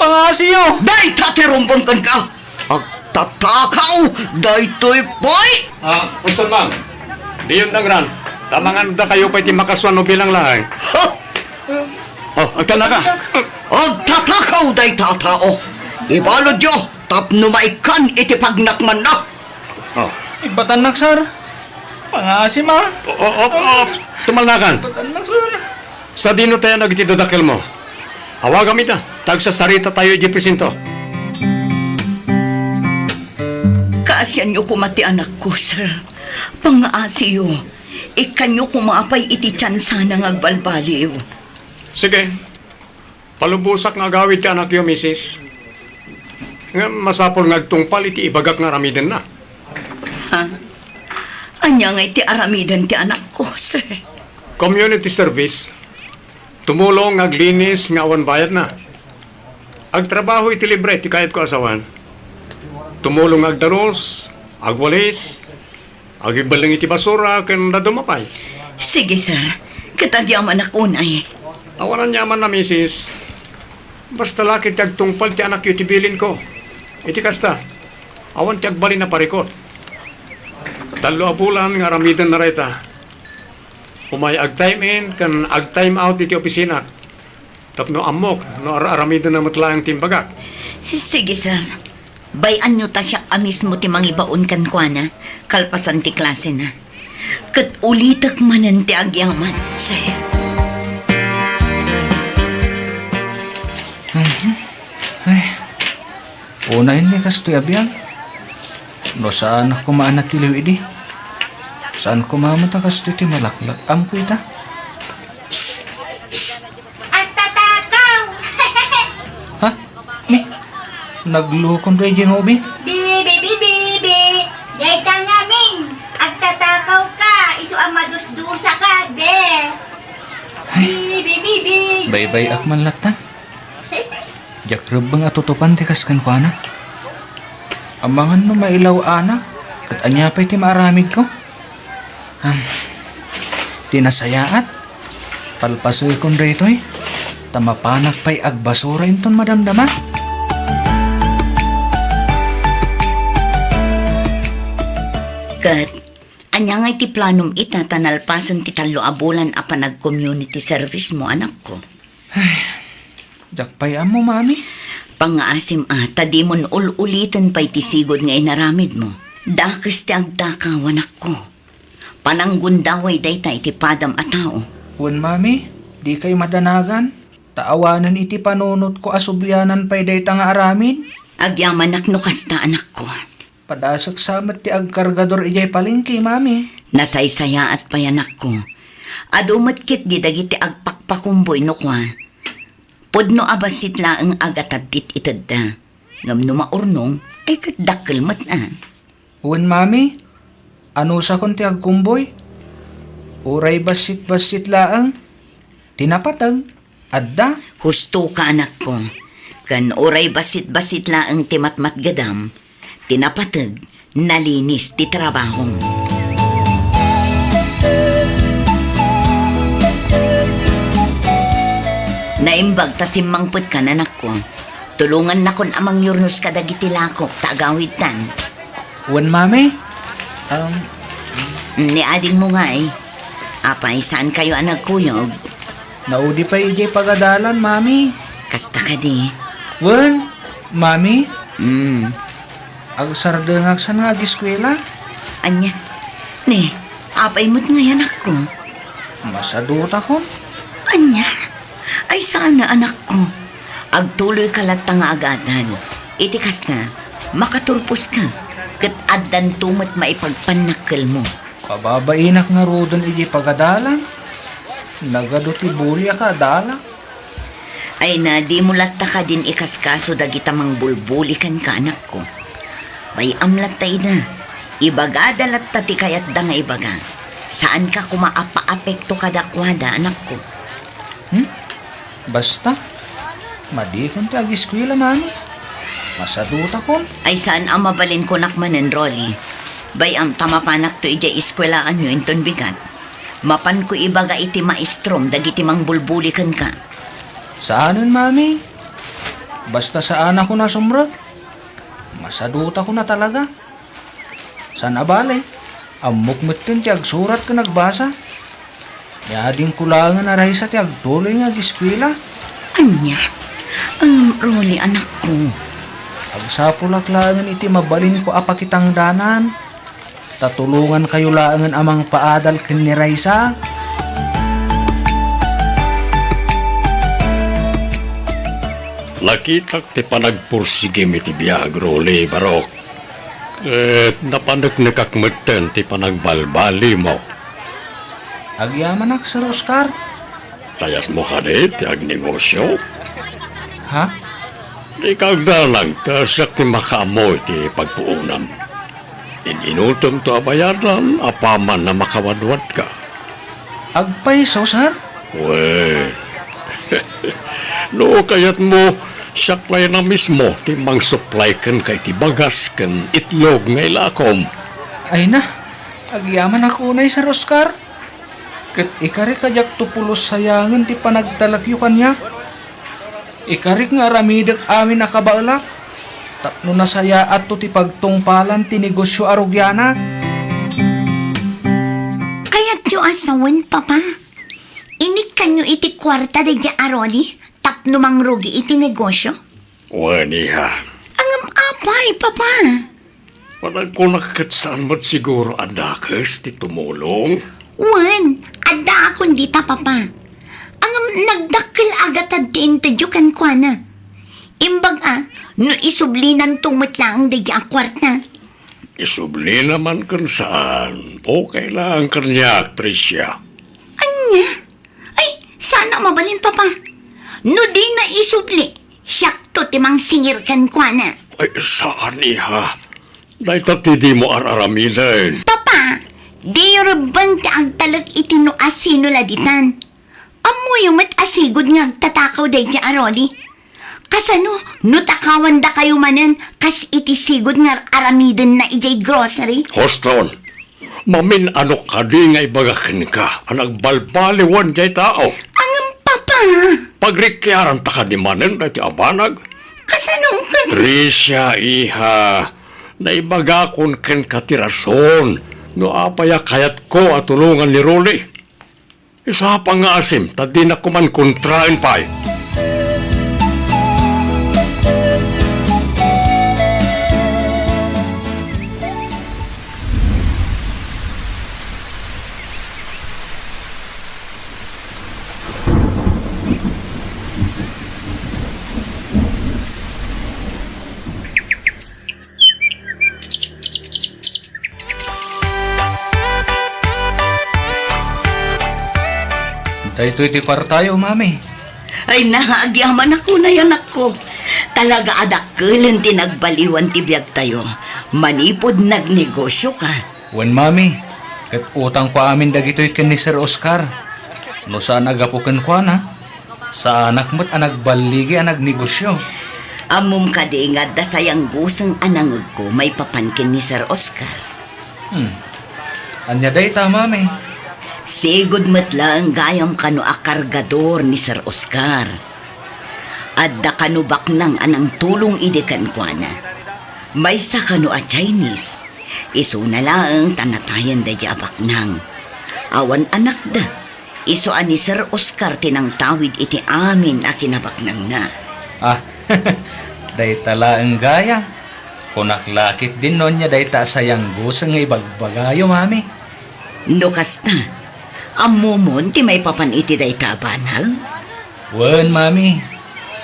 Pangasiyo! Dayta ti rumbeng kenka! Agtatakaw! Daytoy pay! Ah, suston, ma'am. Diyon dangran. Ta mangandakayo pay ti makasuan no bilang laeng. Ha? Oh, agtanaka. Agtatakaw dayta a tao. Ibaludyo tapno maikkan iti pagnakmanna. Oh. Ibatannak, sir. Pangaasim, ah. O, o, o, o, tumalnakan. Ibatannak, sir. Sadino tayan dagiti dadakkelmo? Awagam ita, ta agsasaritatayo idiay presinto. Kaasianyo koma ti anakko, sir. Pangaasiyo, ikkanyo koma pay iti tiansana nga agbalbaliw. Sige. Palubosak nga agawid ti anakyo, misis. Ngem masapul nga agtungpal iti ibagak nga aramidenna. Ha? Ania ngay ti aramiden ti anakko, sir? Community service. Tumulong nga aglinis nga awan bayadna. Agtrabaho iti libre ti kayatko a sawen. Tumulong nga agdaros, agwalis, agibelleng iti basura ken dadduma pay. Sige, sir. Ket agyamanak unay. Awan aniamanna, misis. Basta la ket ti agtungpal ti anakyo iti bilinko. Iti kasta, awan ti agbalin a parikut. Tallo a bulan nga aramidenna dayta. Umay ag-time in ken ag-time out iti opisinak. Tapno ammok no ar-aramidenna met laeng ti imbagak. Sige, sir. Bay-anyo ta siak a mismo ti mangibaon kenkuana, kalpasan ti klasena. Ket ulitek manen ti agyaman, sir. Mhm. Ay, unay ni kastoy a biag. No saan a kumaan a tiliw idi. Saan kumaan met a kastoy ti malaklak-am ko ita. Psst! Psst! Agtatakaw! Ha? Ni? Naglukon daydiay nga ubi? Bibi, bibi, bibi! Dayta ngamin! Agtatakaw ka! Isu a madusdusa ka, de! Ay, bibi, bibi! Baybay-ak man latta. Diak rebbeng a tutupan ti kas kenkuana. Amangan no mailaw-anak, ket ania pay ti maaramidko? Am, ti nasayaat, palpasekon daytoy, ta mapanak pay agbasura inton madamdama. Ket, ania ngay ti planom ita ta nalpasen ti tallo a bulan a panag-community service mo, anakko? Ay, diak pay ammo, Mami. Pangngaasim a, ta dimon ul-uliten pay ti sigud nga inaramidmo. Dakes ti agtakaw, anakko. Pananggundaway dayta iti padam a tao. Wen, Mami, dikay madanagan, ta awanen iti panunotko a sublianan pay dayta nga aramid. Agyamanak no kasta, anakko. Padasek sa met ti agkargador idiay palengke, Mami. Nasaysayaat pay, anakko. Adu met ketdi dagiti agpakpakumboy no kua. Pudno a bassit laeng a gatad ti itedda. Ngem no maurnong, ay ket dakkel met a. Wen, Mami, anusakon ti agkumboy? Uray bassit-bassit laeng. Ti napateg, adda. Husto ka, anakko. Ken uray bassit-bassit laeng ti matmatgedam, ti napateg, nalinis ti trabahom. Naimbag ta simmangpetkan, anakko. Tulongannakon a mangyurnos kadagiti lakok ta agawidtan. Wen, Mami? Um, Ni adingmo ngay. Apay, saankayo a nagkuyog? Naudi pay idiay pagadalan, Mami. Kasta kadi? Wen, Mami? Mm. Agsardengak sa nga agiskuela. Ania? Ni, apay met ngay, anakko? Masadutakon. Ania? Ay, saan a, anakko. Agtuloyka latta nga agadal. Iti kasta, makaturposka. ket addanto met maipagpannakkelmo. Pababainak ngaruden idiay pagadalan. Nagadu ti buli a kaadalak. Ay na, dimo latta kadin ikaskaso dagita mangbulbuli kenka, anakko. Bay-am latta ida. Ibagada latta ti kayatda nga ibaga. Saanka koma a paapekto kadakuada, anakko. Hmm? Basta, madikon ti agiskuela, mami. Masadutakon. Ay, saan a mabalin kunak manen, Rolly. Bay-am ta mapanakto idiay eskuelaanyo inton bigat. Mapanko ibaga iti maestrom dagiti mangbulbuli kenka. Saanen, mami. Basta saanakon a sumrek. Masadutakon a talaga. Saan a bale, ammok metten ti agsurat ken agbasa. Ni adingko laengen a raysa ti agtuloy nga agiskuela. Ania? Ngem, Rolly, anakko. Agsapulak laengen iti mabalinko a pakitangdanan. Ta tulongankayo laengen a mangpaadal ken ni Raisa. Nakitak ti panagpursigim iti biag, Rolly, Barok. Ket napaneknekak metten ti panagbalbalimo. Agyamanak, Sir Oscar. Kayatmo kadi ti agnegosio? Ha? Dika agdanag ta siak ti makaammo iti pagpuonam. In-inutemto a bayadan apaman a makawadwadka. Agpayso, sir? Wen, no kayatmo, siak pay a mismo ti mangsuplay kenka iti bagas ken itlog nga ilakom. Ay na, agyamanak unay, Sir Oscar. Ket ikarik a diakto pulos sayangen ti panagtalekyo kaniak. Ikarik nga aramidek amin a kabaelak, tapno nasayaatto ti pagtungpalan ti negosio a rugianak. Kayatyo a sawen, Papa? Inikkanyo iti kuarta daydiay a Rolly tapno mangrugi iti negosio? Wen, iha. Ngem apay, Papa? Panagkunak ket saan met siguro a dakes ti tumulong? Wen, addaakon dita, Papa. Ngem nagdakkel a gatad ti intedyo kenkuana. Imbag a, no isublinanto met laeng daydiay a kuarta. Isublina man ken saan, okay laeng kaniak, Tricia. Ania? Ay, saan a mabalin, Papa. No dina isubli, siakto ti mangsingir kenkuana. Ay, saan, iha. Dayta ti dimo ar-aramiden. Papa, diyo rebbeng ti agtalek iti no asino la ditan. Ammoyo met a sigud nga agtatakaw daydiay a Rolly. Kasano no takawandakayo manen kas iti sigud nga ar-aramidenna idiay grocery? Huston, mamin-anok kadi nga ibaga kenka a nagbalbaliwen diay tao? Ngem, Papa. Pagrikiaranta kadi manen daytoy a banag? Kasano ket? Tricia, iha, naibagakon kenka ti rason no apay a kayatko a tulongan ni Rolly. Isapa nga asim ta dinak koman kontraen pay. Daytoy ti kuartayo, Mami. Ay, na, agyamanak unay, anakko. Talaga a dakkelen ti nagbaliwan ti biagtayo manipud nagnegosioka. Wen, Mami, ket utangko amin dagitoy ken ni Sir Oscar. No saan a gapu kenkuana, saanak met a nagballigi a nagnegosio. Ammom kadi nga adda sayangguseng a nangegko maipapan ken ni Sir Oscar? Hmm. Ania dayta, Mami? Sigud met laeng gayam kano a kargador ni Sir Oscar. Adda kano baknang a nangtulong idi kenkuana. Maysa kano a Chinese. Isuna laeng ta natayen daydi a baknang. Awan anakda. Isu a ni Sir Oscar ti nangtawid iti amin a kinabaknangna. Ah, dayta laeng gayam. Kunak la ketdin no ania dayta a sayangguseng nga ibagbagayo, Mami. No kasta, ammomon ti maipapan iti dayta a banag? Wen, Mami.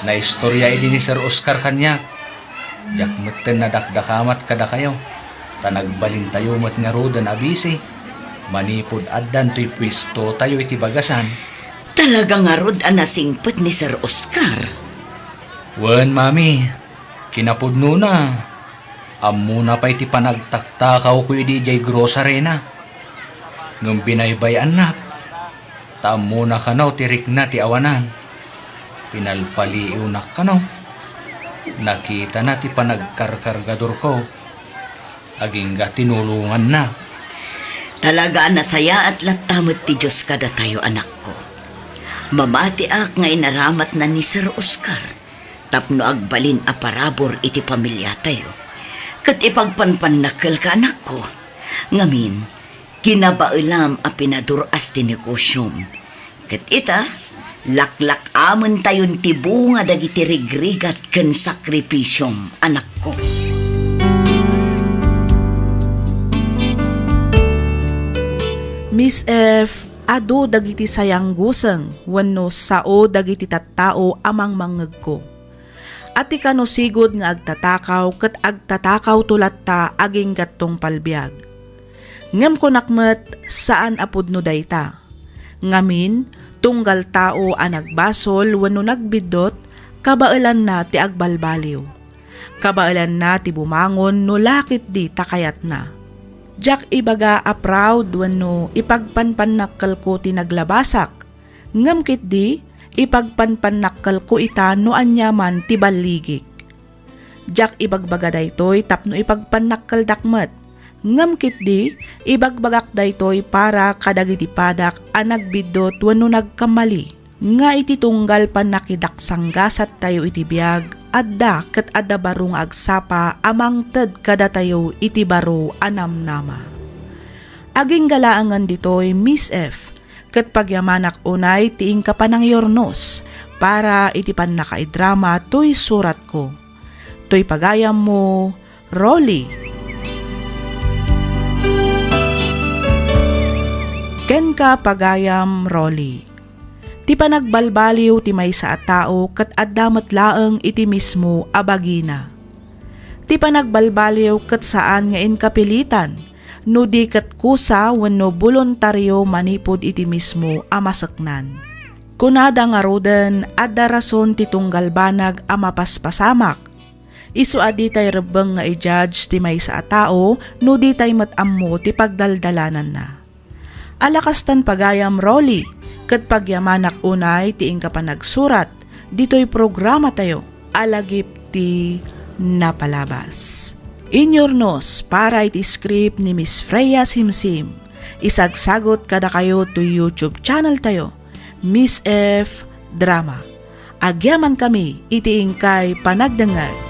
Naistorya idi ni Sir Oscar kaniak. Diak metten nadakdakamat kadakayo. Ta nagbalintayo met ngaruden a bisi, manipud addan toy puestotayo iti bagasan. Talaga ngarud a nasingpet ni Sir Oscar? Wen, Mami, kinapudnona, ammona pay ti panagtaktakawko idi idiay grocery-na. Ngem binaybay-annak, ta ammona kano ti rikna ti awanan. Pinalpaliiwnak kano. Nakitana ti panagkarkargadorko. Agingga tinulonganna. Talaga a nasayaat latta met ti Dios kadatayo, anakko. Mamatiak nga inaramatna ni Sir Oscar tapno agbalin a parabur iti pamiliatayo. Ket ipagpanpannakkelka, anakko. Ngamin, kinabaelam a pinadur-as ti negosiom. Ket ita, laklak-amentayon ti bunga dagiti rigrigat ken sakripisiom, anakko. Miss F, adu dagiti sayangguseng wenno sao dagiti tattao a mangmangngegko. Ati kano sigud nga agtatakaw ket agtatakawto latta agingga tungpal biag. Ngem kunak met, saan a pudno dayta. Ngamin, tunggal tao a nagbasol wenno nagbiddut, kabaelanna ti agbalbaliw. Kabaelanna ti bumangon no la ketdi ta kayatna. Diak ibaga a proud wenno ipagpanpannakkelko ti naglabasak, ngem ketdi ipagpanpannakkelko ita no aniaman ti balligik. Diak ibagbaga daytoy tapno ipagpannakkeldak met, ngem ketdi ibagbagak daytoy para kadagiti padak a nagbiddut wenno nagkammali, nga iti tunggal pannakidaksanggasattayo iti biag, adda ket adda baro nga agsapa a mangted kadatayo iti baro a namnama. Agingga laengen ditoy, Miss F, ket pagyamanak unay ti inka panangyurnos para iti pannakaidrama toy suratko. Toy pagayammo, Rolly. Kenka, pagayam Rolly. Ti panagbalbaliw ti maysa a tao ket adda met laeng iti mismo a bagina. Ti panagbalbaliw ket saan nga inkapilitan, no di ket kusa wenno boluntario manipud iti mismo a maseknan. Kunada ngaruden, adda rason ti tunggal banag a mapaspasamak. Isu a ditay rebbeng nga i-judge ti maysa a tao no ditay met ammo ti pagdaldalananna. Ala kastan, pagayam Rolly, ket pagyamanak unay ti inka panagsurat ditoy programatayo a lagip ti napalabas. Inyurnos para iti script ni Miss Freya Simsim. Isagsagut kadakayo toy YouTube channel tayo, Miss F Drama. Agyamankami iti inkay panagdengngeg.